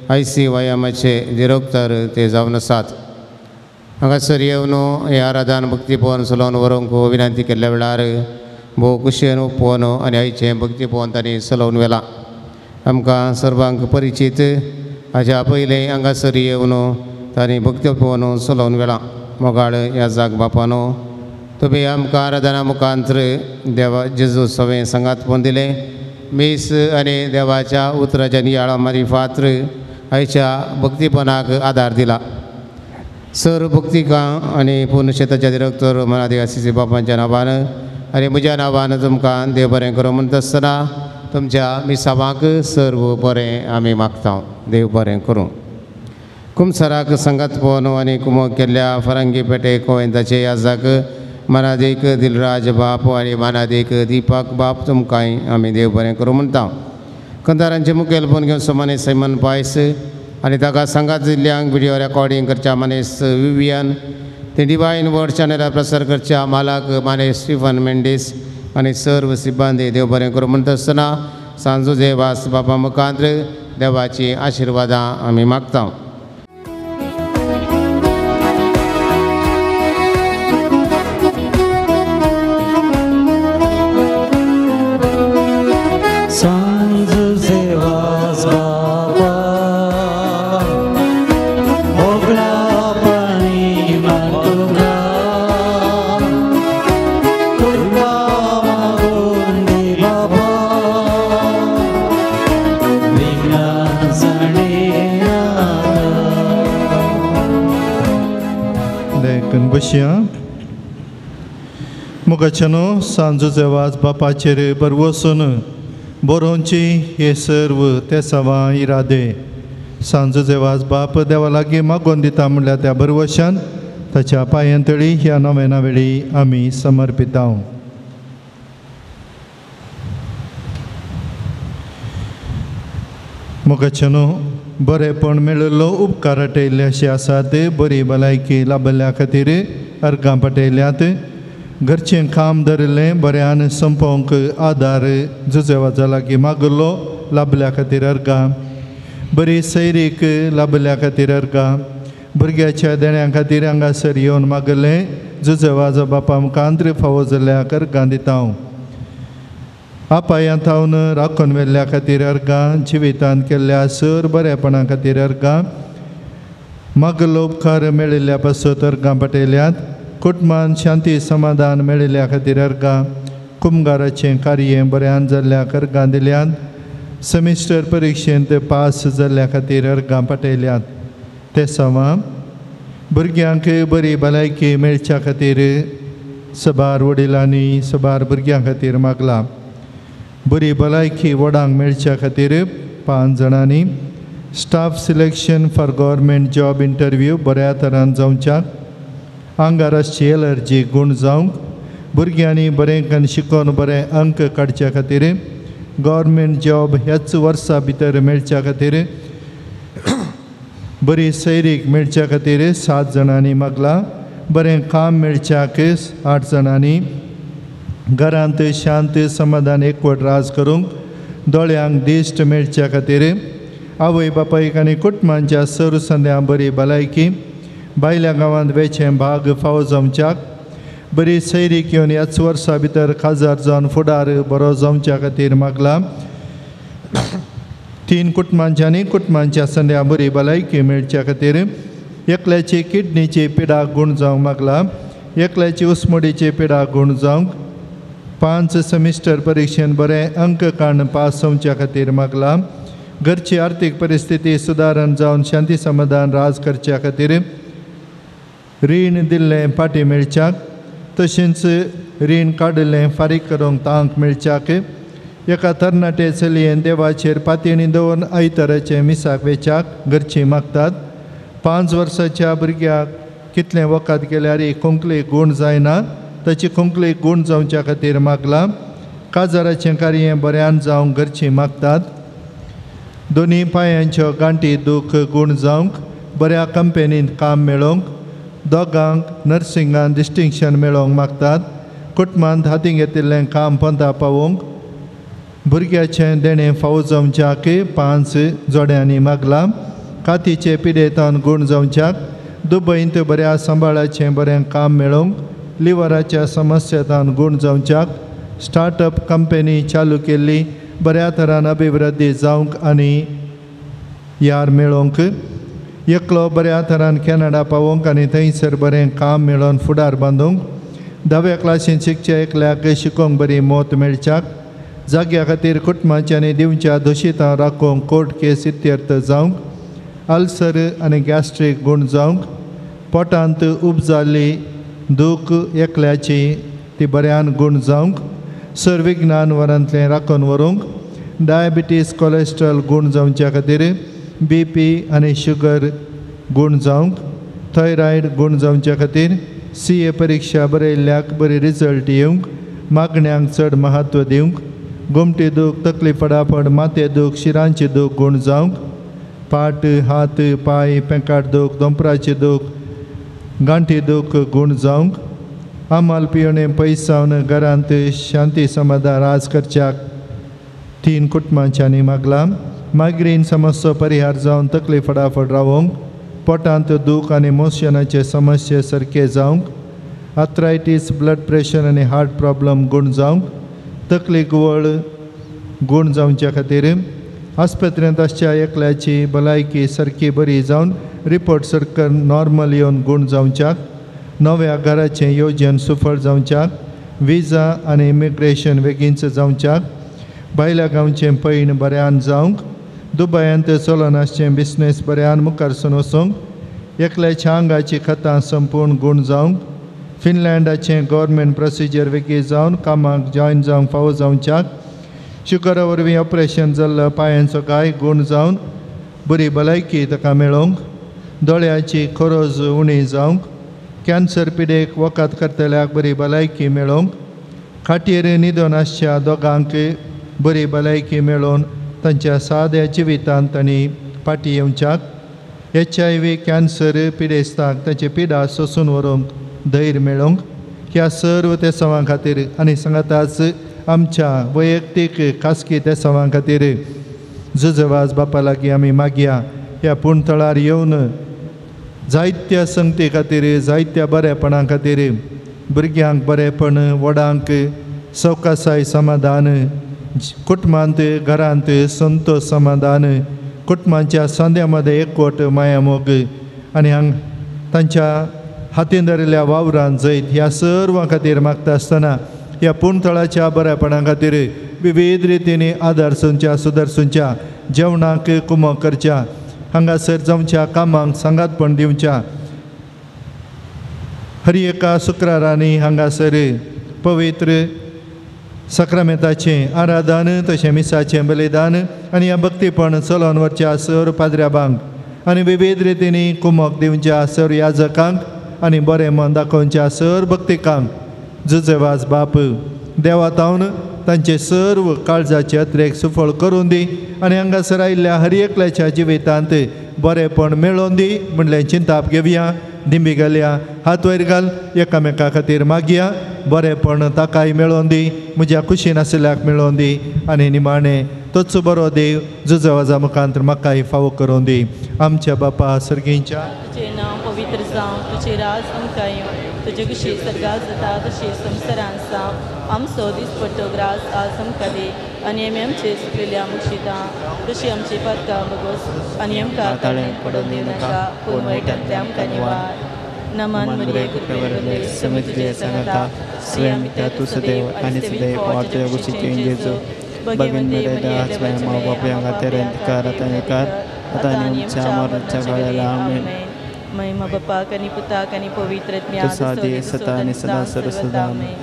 ICYMचे दिरोक्तर ते जावन आसात. हांगासर येवन हे आराधन भक्ती पवन चलोवन व्हरूंक विनंती केल्ल्या वेळार भोव खुशयेन उपवन आनी आयचें भक्ती पवन तांणी चलोवन व्हेलां. आमकां सर्वांक परिचीत हाज्या पयलें हांगासर येवन तांणी भक्ती पवन चलोवन व्हेलां. मोगाळ ह्या जाग बापानो, तुमी आमकां आराधना मुखांत्र देवा जेजू सवें सांगात पवन दिलें. मीस आनी देवाच्या उतराच्या नियाळा मारिफात्र आयच्या भक्तीपणाक आदार दिला. सर भक्तिकां आनी पुनशेताच्या दिरक्तर मनादी आसिसी बापांच्या नांवान आनी म्हज्या नांवान तुमकां देव बरें करूं म्हणटा आसतना तुमच्या मिसावांक सर्व बरें आमी मागता. देव बरें करूं. कुमसराक सांगात पवन आनी कुमोक केल्ल्या फरंगी पेटे गोविंदाचे याजाक मनादीक दिलराज बाप आनी मानादीक दीपक बाप तुमकांय आमी देव बरें करूं म्हणटा. कंदारांचे मुखेलपण घेवन सोमाने सैमन पायस आनी ताका सांगात दिल्ल्यांक विडियो रेकॉर्डींग करच्या मानेस विवियन, ते डिवायन वर्ड चॅनलार प्रसार करच्या मालक मानेस स्टिफन मेंडीस आनी सर्व सिब्बंदी देव बरें करूं म्हणटा आसतना सांजू देवास बापा मुखांत्र देवाची आशिर्वादां आमी मागता. सांजू सेवा देखून बसया मुखाच्यानो सांजो वाज बापाचेर बरवसून बरोवची हे सर्व ते सवा इरादे सांजो वाज बाप देवा लागीं मागोवन दिता म्हणल्यार त्या बरवशान ताच्या पांयांतळी ह्या नव्याना वेळी आमी समर्पितांव. मुखाच्यानो बरेपण मेळिल्लो उपकार आटयल्ले अशे आसात. बरी भलायकी लाभिल्ल्या खातीर अर्गां पाटयल्यात. घरचें काम धरिल्लें बऱ्यान संपोवंक आदार जुजेवाजा लागीं मागिल्लो लाभिल्ल्या खातीर अर्गां. बरी सैरीक लाभिल्ल्या खातीर अर्गां. भुरग्याच्या देण्या खातीर हांगासर येवन मागिल्लें जुजेवाजा बापा मुखांत फावो जाल्ल्या अर्गां दिता. आपायां थावन राखून व्हेल्ल्या खातीर अर्गां. जिवितांत केल्ल्या सर बरेपणा खातीर अर्गां. मागलो उपकार मेळिल्ल्या पासत अर्गां पाटयल्यात. कुटुंबान शांती समाधान मेळिल्ल्या खातीर अर्गां. कुमगाराचें कार्य बऱ्यान जाल्ल्या अर्गां दिल्यात. सेमिस्टर परिक्षेंत पास जाल्ल्या खातीर अर्गां पाटयल्यात. ते सवा भुरग्यांक बरी भलायकी मेळच्या खातीर सबार वडिलांनी सबार भुरग्यां खातीर मागलां. बरी भलायकी व्हडांक मेळच्या खातीर 5 जाणांनी. Staff selection for government job interview बऱ्या तरान जावच्याक. आंगार आसची एलर्जी गूण जावंक. भुरग्यांनी बरें कन्न शिकोवन बरे अंक काडच्या खातीर गव्हर्मेंट जॉब ह्याच वर्सा भितर मेळच्या खातीर बरी सैरीक मेळच्या खातीर 7 जाणांनी मागलां. बरें काम मेळच्याक 8 जाणांनी. घरांत शांत समाधान एकवट राज करूंक दोळ्यांक दिश्ट मेळच्या खातीर आवय बापायक आनी कुटुंबांच्या सर संद्या बरी भलायकी बायल्या गांवांत वेचें भाग फावो जावच्याक बरी सैरीक येवन ह्याच वर्सा भितर खाजार जावन फुडार बरो जावच्या खातीर मागलां. 3 कुटुंबांच्या आनी कुटुंबांच्या संद्या बरी भलायकी मेळच्या खातीर एकल्याची किडनीची पिडा गूण जावंक मागलां. एकल्याची उस्मडीची पिडा गूण जावंक 5 सेमिस्टर परिक्षेन बरें अंक काडून पास जावच्या खातीर मागलां. घरची आर्थीक परिस्थिती सुदारण जावन शांती समाधान राज करच्या खातीर रीण दिल्लें फाटीं मेळच्याक तशेंच रीण काडिल्लें फारीक करूंक तांक मेळच्याक एका तरणाटे चलयेन देवाचेर पातयेणी दवरून आयताराचें मिसाक वेच्याक घरचीं मागतात. 5 वर्साच्या भुरग्याक कितलें वखद केल्यार खोंकली गूण जायना ताची खोंकली गूण जावच्या खातीर मागलां. काजाराचें कार्य बऱ्यान जावंक घरचीं मागतात. दोनी पांयांच्यो गांठी दूख गूण जावंक बऱ्या कंपनींत काम मेळोवंक दोगांक नर्सिंगान डिस्टिंक्शन मेळोवंक मागतात. कुटुंबांत हातीं घेतिल्लें काम पंता पावोवंक भुरग्याचें देणें फावो जावच्याक 5 जोड्यांनी मागलां. कातीचे पिडेतान गूण जावच्याक दुबयंत बऱ्या सांबाळाचें बरें काम मेळोवंक लिवराच्या समस्येतान गूण जावच्याक स्टार्टअप कंपनी चालू केल्ली बऱ्या तरान अभिवृद्धी जावंक आनी यार मेळोवंक एकलो बऱ्या तरान कॅनडा पावोवंक आनी थंयसर बरें काम मेळोवन फुडार बांदूंक 10व्या क्लासीन शिकच्या एकल्याक शिकोवंक बरी मौत मेळच्याक जाग्या खातीर कुटुंबाच्या आनी दिवच्या दोशितां राखोवंक कोर्ट केस इत्यर्थ जावंक अल्सर आनी गॅस्ट्रीक गूण जावंक पोटांत उब जाल्ली दूख एकल्याची ती बऱ्यान गूण जावंक सर विज्ञान वरांतलें राखून व्हरूंक डायबिटीज कोलेस्ट्रॉल गूण जावच्या खातीर बी पी आनी शुगर गूण जावंक थायरॉयड गूण जावच्या खातीर सी ए परिक्षा बरयल्ल्याक बरी रिजल्ट येवंक मागण्यांक चड म्हत्व दिवंक गोमटी दूख तकली फडाफड माथे दूख शिरांची दूख गूण जावंक पाट हात पांय पेंकाट दूख दोंपराची दूख गांठी दूख गूण जावंक आमाल पिवणे पयसावन घरांत शांती समाधान राज करच्याक 3 कुटुंबांच्यांनी मागलां. मायग्रेन समस्या परिहार जावन तकली फटाफट रावोवंक पोटांत दूख आनी मोशनाचे समस्ये सारके जावंक आर्थरायटीस ब्लड प्रेशर आनी हार्ट प्रॉब्लम गूण जावंक तकली गुवळ गूण जावच्या खातीर आस्पत्रेंत आसच्या एकल्याची भलायकी सारकी बरी जावन रिपोर्ट सारको नॉर्मल येवन गूण जावच्याक नव्या घराचें योजन सुफळ जावच्याक विजा आनी इमिग्रेशन बेगीनच जावच्याक बायल्या गांवचें पैण बऱ्यान जावंक दुबयांत चलोन आसचें बिजनेस बऱ्यान मुखार सून वचूंक एकल्याच्या आंगाची खतां संपूर्ण गूण जावंक फिनलँडाचें गव्हर्मेंट प्रोसिजर वेगळी जावन कामाक जॉयन जावंक फावो जावच्याक शुगरा वरवीं ऑपरेशन जाल्लो पांयांचो घाय गूण जावन बरी भलायकी ताका मेळोवंक दोळ्याची खोरोज उणी जावंक कॅन्सर पिडेक वखद करतल्याक बरी भलायकी मेळोवंक खाटीर न्हिदोन आसच्या दोगांक बरी भलायकी मेळोवन तांच्या साद्या जिवितांत तांणी फाटीं येवच्याक HIV cancer पिडेस्तांक तांची पिडा सोसून व्हरूंक धैर्य मेळोवंक ह्या सर्व तेसांवां खातीर आनी सांगाताच आमच्या वैयक्तीक खासगी तेसांवां खातीर जुजवाज बापा लागीं आमी मागया. ह्या पूणथळार येवन जायत्या संगती खातीर जायत्या बरेपणा खातीर भुरग्यांक बरेपण व्हडांक सवकासाय समाधान कुटुंबांत घरांत संतोष समाधान कुटुंबांच्या सांद्या मदें एकवट मायामोग आनी हांग तांच्या हातीन धरिल्ल्या वावरान जैत ह्या सर्वां खातीर मागता आसतना ह्या पूणथळाच्या बरेपणा खातीर विविध रितींनी आदार सुंच्या सुदरसुंच्या जेवणाक कुमक करच्या हांगासर जावच्या कामांक सांगातपण दिवच्या हर एका शुक्रारांनी हांगासर पवित्र साक्रामेंताचें आराधन तशें मिसाचें बलिदान आनी ह्या भक्तीपण चलोवन वरच्या सर पाद्र्याबांक आनी विविध रितींनी कुमक दिवच्या सर याजकांक आनी बरें मन दाखोवच्या सर भक्तिकांक जुजेवाज बाप देवा तावन तांचे सर्व काळजाचे अत्रेक सुफळ करून दी आनी हांगासर आयिल्ल्या हर एकल्याच्या जिवितांत बरेंपण मेळोवन दी म्हणलें चिंताप घेवया. दिंबी घालया हात वयर घाल एकामेका खातीर मागया बरेंपण ताकाय मेळोवन दी म्हज्या कुशीन आशिल्ल्याक मेळोवन दी आनी निमाणें तोच बरो देव जुजवाजा मुखांत म्हाकाय फावो करून दी. आमच्या बापा सर्गींच्या तुजें नांव पवित्र जावं, तुजें राज आमकां येवं, तुजे कुशी सर्गात जाता तशी संवसारांत जावं. आमचो दिसपट्टो ग्रास आज आमकां दी आनी आमी आमचे सुकलेल्या मुक्षितां तशी आमची पातकां भोगोस आनी आमकां ताळें पडून दिवनाका पूण वायटांतलें आमकां निवार. नमन मरिये कृपे भरिल्ले समजले सांगता स्वयं तूं सदैव आनी सदैव तुज्या कुशीचे जेजू बगीन मेरेन स्वयं बापया खातीर कर आतां कर आतां आनी आमच्या मरणाच्या वेळार. आमेन. महिमा बापाक आनी पुताक आनी पवित्र आत्म्याक सदा आनी सदा सर्वसदा. आमेन.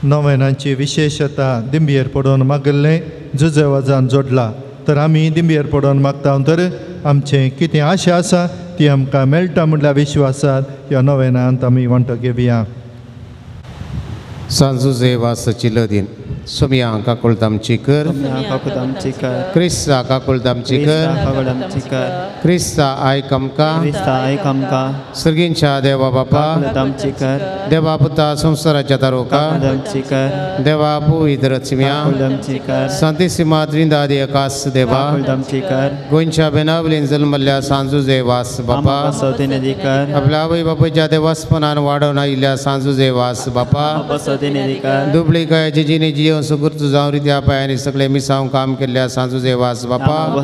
नोवेनांची विशेषता दिंबयेर पडोवन मागिल्लें जुजेवाजान जोडला तर आमी दिंबयेर पडोवन मागता तर आमचें कितें आशा आसा ती आमकां मेळटा म्हटल्या विश्वासात ह्या नोवेनांत आमी वांटो घेवया. सांजुजे वासाची लदीन सोमिया काकुळतामची कर, क्रिस्ता काकुळतामची कर, क्रिस्ता आयक आमकां, सर्गींच्या देवा बापा देवा पुता संवसाराच्या तारोका देवा पवित्र सिम्या सांतिसिमा त्रिंदादी आकाश देवा गोंयच्या बेनावलीन जल्मल्ल्या सांजुजे वास बापा आपल्या आवय बापायच्या देवास्पनान वाडोवन आयिल्ल्या सांजुजे वास बापा दुबळी कायाची जिणे जियोन सुकृत जावन रित्या पायांनी सगळे मिसांव काम केल्ल्या सांजुजे वास बापा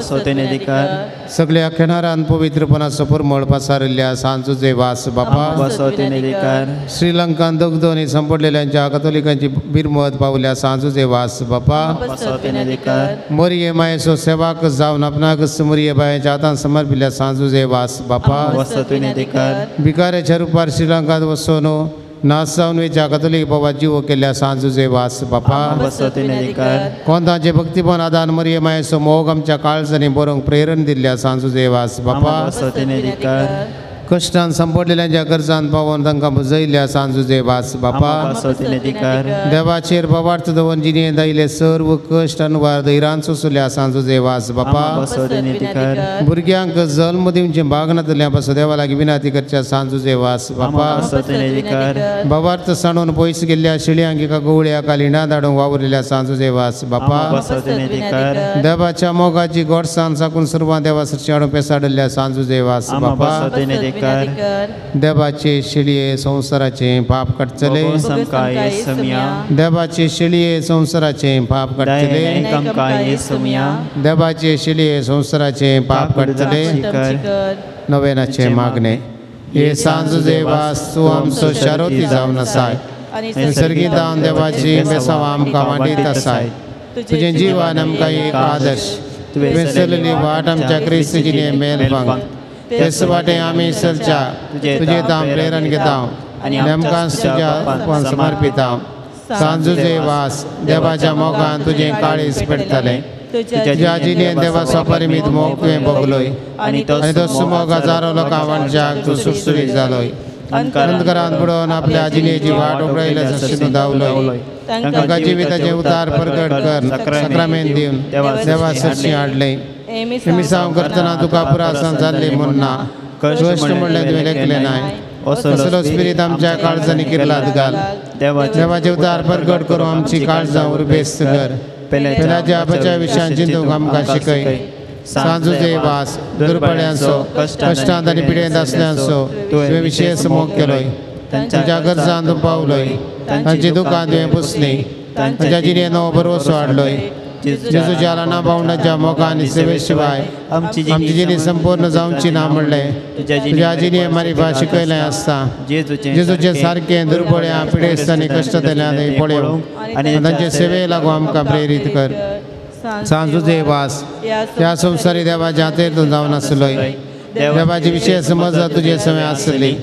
सगळ्या खेणारान पवित्रपणाचो परमळ पसारिल्ल्या सांजुजे वास बापा श्रीलंकान दगदोनी संपडलेल्यांच्या कथोलिकांची बिरमत पावल्या सांजुजे वास बापा मोरये मायेचो सेवाक जावन आपणाक मोरये बायेच्या हातान समर्पिल्ल्या सांजुजे वास बापा भिकाऱ्याच्या रुपार श्रीलंकांत वसोन नास जावन वेच्या कथोलीक बाबा जीव केल्ल्या सांजुजे वास बापा कोंतांचे भक्तीपण आदान मरिये मायेचो मोग आमच्या काळजांनी बरोवंक प्रेरण दिल्ल्या सांजुजे वास बापा कश्टान संपडलेल्यांच्या गरजान पावोवन तांकां बुजयल्ल्या सांजुजे वास बापा देवाचेर बाबार्थ दवरून जिणेंत आयिल्ले सर्व कश्ट अनवार धैर्यान सोंसल्या सांजुजे वास बापा भुरग्यांक जल्म दिवचें भाग नातल्या पासून देवा लागीं विनंती करच्या सांजुजे वास बापा बाबार्थ सांडून पयस गेल्ल्या शिळयांक एका गवळ्या कालिंडां धाडूंक वावुरलेल्या सांजुजे वास बापा देवाच्या मोगाची गोडसाण साकून सर्वां देवा सरशी हाडून पेसाडिल्ल्या सांजुजे वास बापा देवाचे शिळये संवसाराचे पाप काडटले देवाचे शिळये संवसाराचे पाप काडटले देवाचे शिळये संवसाराचे पाप काडटले. नवेनाचे मागणे हे सांजुजे वास तूं आमचो शारोती जावन आसाय निसर्गी दान देवाची बेसांव आमकां वांटीत आसाय. तुजें जीवन आमकां एक आदर्श. तुवें चलली वाट आमच्या क्रिस्त जिणे मेलबांग तेच वाटे आमी चलच्या तुजें तां प्रेरण घेता आनी आमकां तुज्या समर्पिता. सांजुजे वास देवाच्या मोगान तुजें काळीज पेटतलें. तुज्या जिणेन देवाचो परिमीत मोग तुवें भोगलोय आनी तो मोग हजारो लोकां वांटच्याक तूं सुटसुरीत जालोय. अंधकारान बुडोवन आपल्या जिणेची वाट उगडायल्या जशें तूं धांवलोय. तांकां जिविताचें उतार परगट कर साक्रामेंत दिवन देवा सरशी हाडलें. मिसांव करतना तुका पुरासान जाल्ली म्हूण ना कश्ट म्हणलें तुवें लेखलें नाय. असलो स्पिरीत आमच्या काळजांनी किर्लात घाल. देवाचें उतार परगट करूं आमची काळजां उर्बेस्त कर. पेल्याच्या आबाच्या विशयान चिंतूंक आमकां शिकय. सांजुजे वास दुर्बळ्यांचो कश्टांत आनी पिडेंत आसल्यांचो तुवें विशेश मोग केलोय. तुज्या गरजान तूं पावलोय. तांची दुकां तुवें पुसली. तांच्या जिणेंत नवो भरवसो हाडलोय. जेजूच्या राना भावंडाच्या मोगा आनी सेवे शिवाय आमची जिणी संपूर्ण जावची ना म्हणलें तुज्या जिणे मारिफा शिकयलें आसता. जेजूचे सारकें दुर्बळ्या पिडेस्त आनी कश्टतल्यान पळोवंक आनी तांचे सेवे लागून आमकां प्रेरीत कर. सांजुजे वास ह्या संवसारी देवाच्या हातेर तूं जावन आसलोय. देवाची विशेश मजत तुजे समय आसली.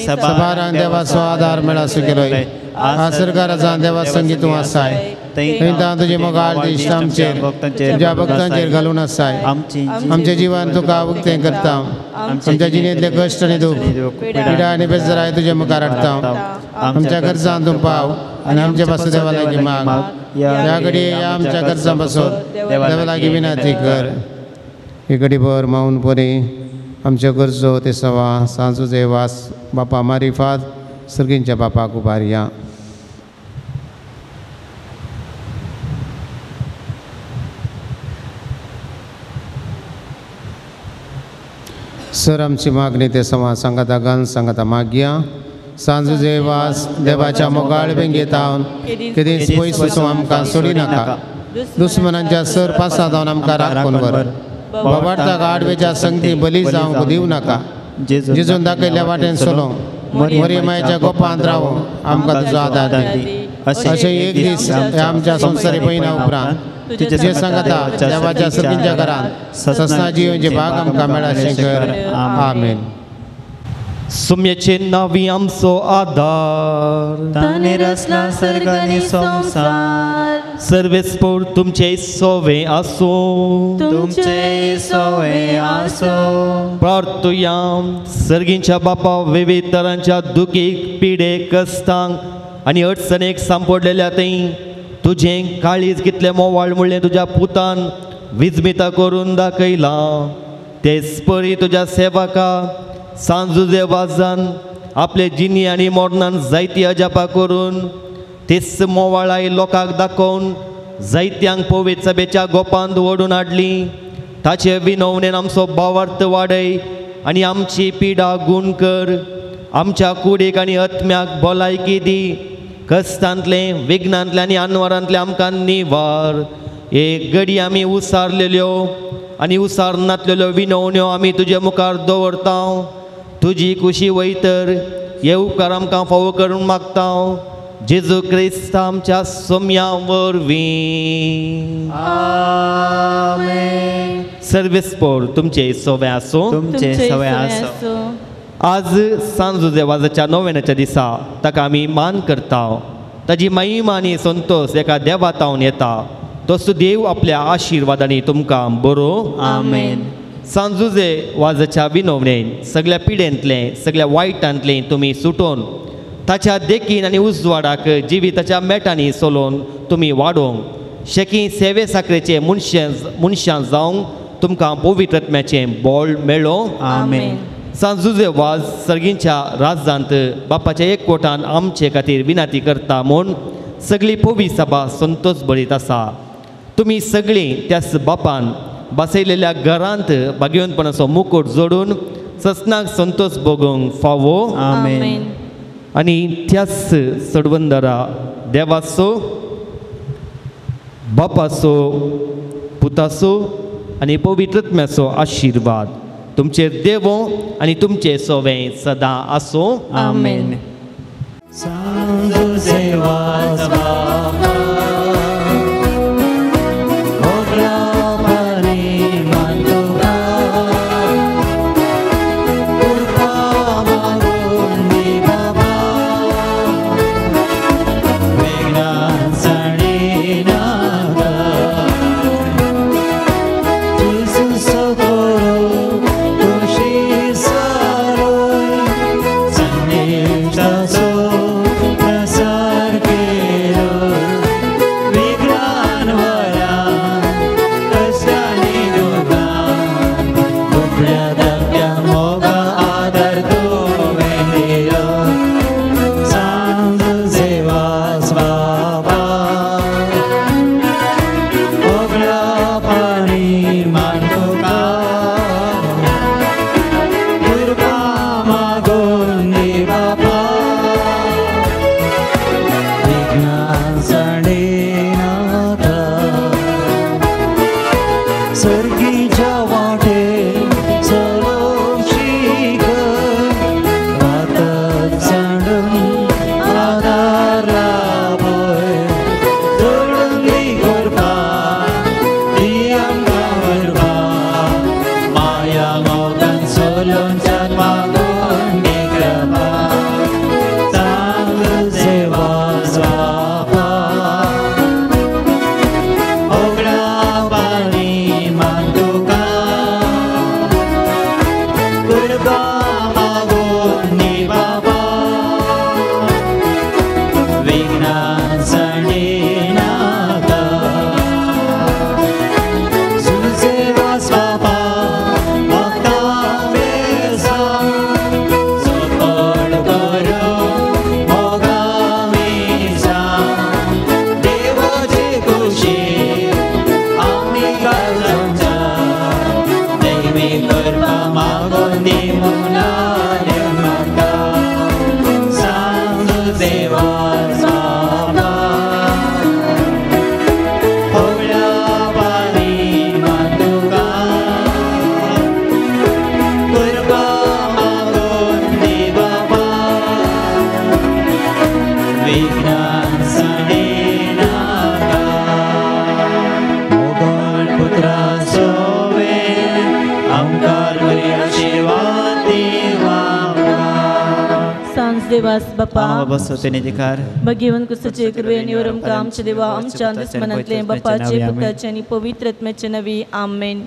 सभारांक देवाचो आदार मेळासो केलोय. आज सरकाराचा देवा संगीत तूं आसाय. थंय तुजे मोगाळ इश्ट आमचेर तुज्या भक्तांचेर घालून आसाय. आमचें जीवन तुका उक्तें करता. आमच्या जिणेंतले कश्ट आनी दूख पिडा आनी बेजराय तुजे मुखार हाडटा. आमच्या गरजां तूं पाव आनी आमच्या पासून देवा लागीं माग. ह्या घडये ह्या आमच्या गरजां पासून देवा लागीं विनंती कर. ही घडीभर मावन परी आमच्यो गरजो ते सवा सांजुजे वास बापा मारिफात सर्गींच्या बापाक उबारया. सर आमची मागणी ते सवा सांगाता गान सांगाता मागया. सांजुजे वास देवाच्या मोगाळ बेंगेतावन केदींच पयस वचूं आमकां सोडी नाका. दुस्मनांच्या सर पासां जावन आमकां राखून व्हर. बाबार्ताक आडवेच्या संगती बली जावंक दिवं नाका. जेजून दाखयल्ल्या वाटेन चलोवंक मोरये मायेच्या गोपांत रावूंक आमकां तुजो आदार दी. अशें एक दीस ह्या आमच्या संवसारी पयना उपरांत तुजे सांगाता देवाच्या सर्गींच्या घरांत ससना जिवनचे भाग आमकां मेळाशें कर. आमेन. सुम्याचे नावी आमचो आदार ताणें रचला सर्ग आनी संवसार. सर्वेस्पोर तुमचे सोवे आसूं. तुमचे सोवे आसूं. प्रार्थुया. सर्गींच्या बापा विविध तरांच्या दुखीक पिडे कश्टांक आनी अडचणेक सांपडलेल्या थंय तुजें काळीज कितलें मोवाळ म्हणलें तुज्या पुतान विजमिता करून दाखयलां. तेच परी तुज्या सेवका सांजुजे वाजान आपले जिनी आनी मोरनान जायती अजापा करून तेच मोवाळाय लोकांक दाखोवन जायत्यांक पवित्र सभेच्या गोपांत ओडून हाडली. ताचे विनवणेन आमचो भावार्थ वाडय आनी आमची पिडा गूण कर. आमच्या कुडीक आनी आत्म्याक भलायकी दी. कश्टांतलें विघ्नांतलें आनी अनवरांतलें आमकां निवार. एक घडी आमी उसारलेल्यो आनी उसार नातलेल्यो विनवण्यो आमी तुजे मुखार दवरता. तुजी कुशी वयतर हे उपकार आमकां फावो करून मागता. जेजू क्रिस्त आमच्या सोम्या वरवीं. आमेन. सर्वेस्पोर तुमचे सोवे आसूं. तुमचे सोवे आसूं. आज सांजुजे वाजाच्या नोवेनाच्या दिसा ताका आमी मान करता. ताजी महिमा आनी संतोष एका देवा तावन येता. तसो देव आपल्या आशिर्वादांनी तुमकां बरो. आमेन. सांजुजे वाजाच्या विनवणेन सगळ्या पिडेंतलें सगळ्या वायटांतलें तुमी सुटोवन ताच्या देखीन आनी उजवाडाक जिविताच्या मेटांनी सोलोवन तुमी वाडोवंक शेकी सेवे साकरेचे मनशां जावंक तुमकां पवित्र आत्म्याचें बळ मेळो. आमेन. सांजुजे वाज सर्गींच्या राजांत बापाच्या एक कोटान आमचे खातीर विनंती करता म्हूण सगळी पवी सभा संतोष बरीत आसा. तुमी सगळीं त्याच बापान बसयलेल्या घरांत भाग्यवंतपणाचो मुकूट जोडून ससनाक संतोष भोगूंक फावो. आमेन. आनी त्याच सडवंदरा देवाचो बापाचो पुताचो आनी पवित्र आत्म्याचो आशिर्वाद तुमचेर देवो आनी तुमचे सोवे सदां आसूं. आमेन. सर्गीच्या वाटे चलोवंक शिकय पातक सांडून आदार लाभय जोडून दी कृपा दी आमकां उर्बा माया मोगान चलोवच्याक मागून दी कृपा सांग देवास बापा होगडा पाणी मान तुका कृपा मागून दी बाबा विघ्नां सांडिनाका सुसेवास बाबा भक्ता बेसा सपण करो मोगा मिसा देवाचे कुशी आमी घालूंचा दैवी कृपा मागून दी मुनाले म्हाका सांग देवास बाबा होगडा पाणी मान तुका कृपा मागून दी बाबा विघ्नां सांडिनाका मोगाळ पुत्रा सोवे आमकार बरी आशिर्वाद दी आमकां. सांज देवास बापा बाबा सोतेने भगेवन कुसचे कृपे निवरम का आमच्या देवा आमच्या दुस्मनांतले बापाचे पुताचे आणि पवित्र आत्म्याचे नवी आमेन.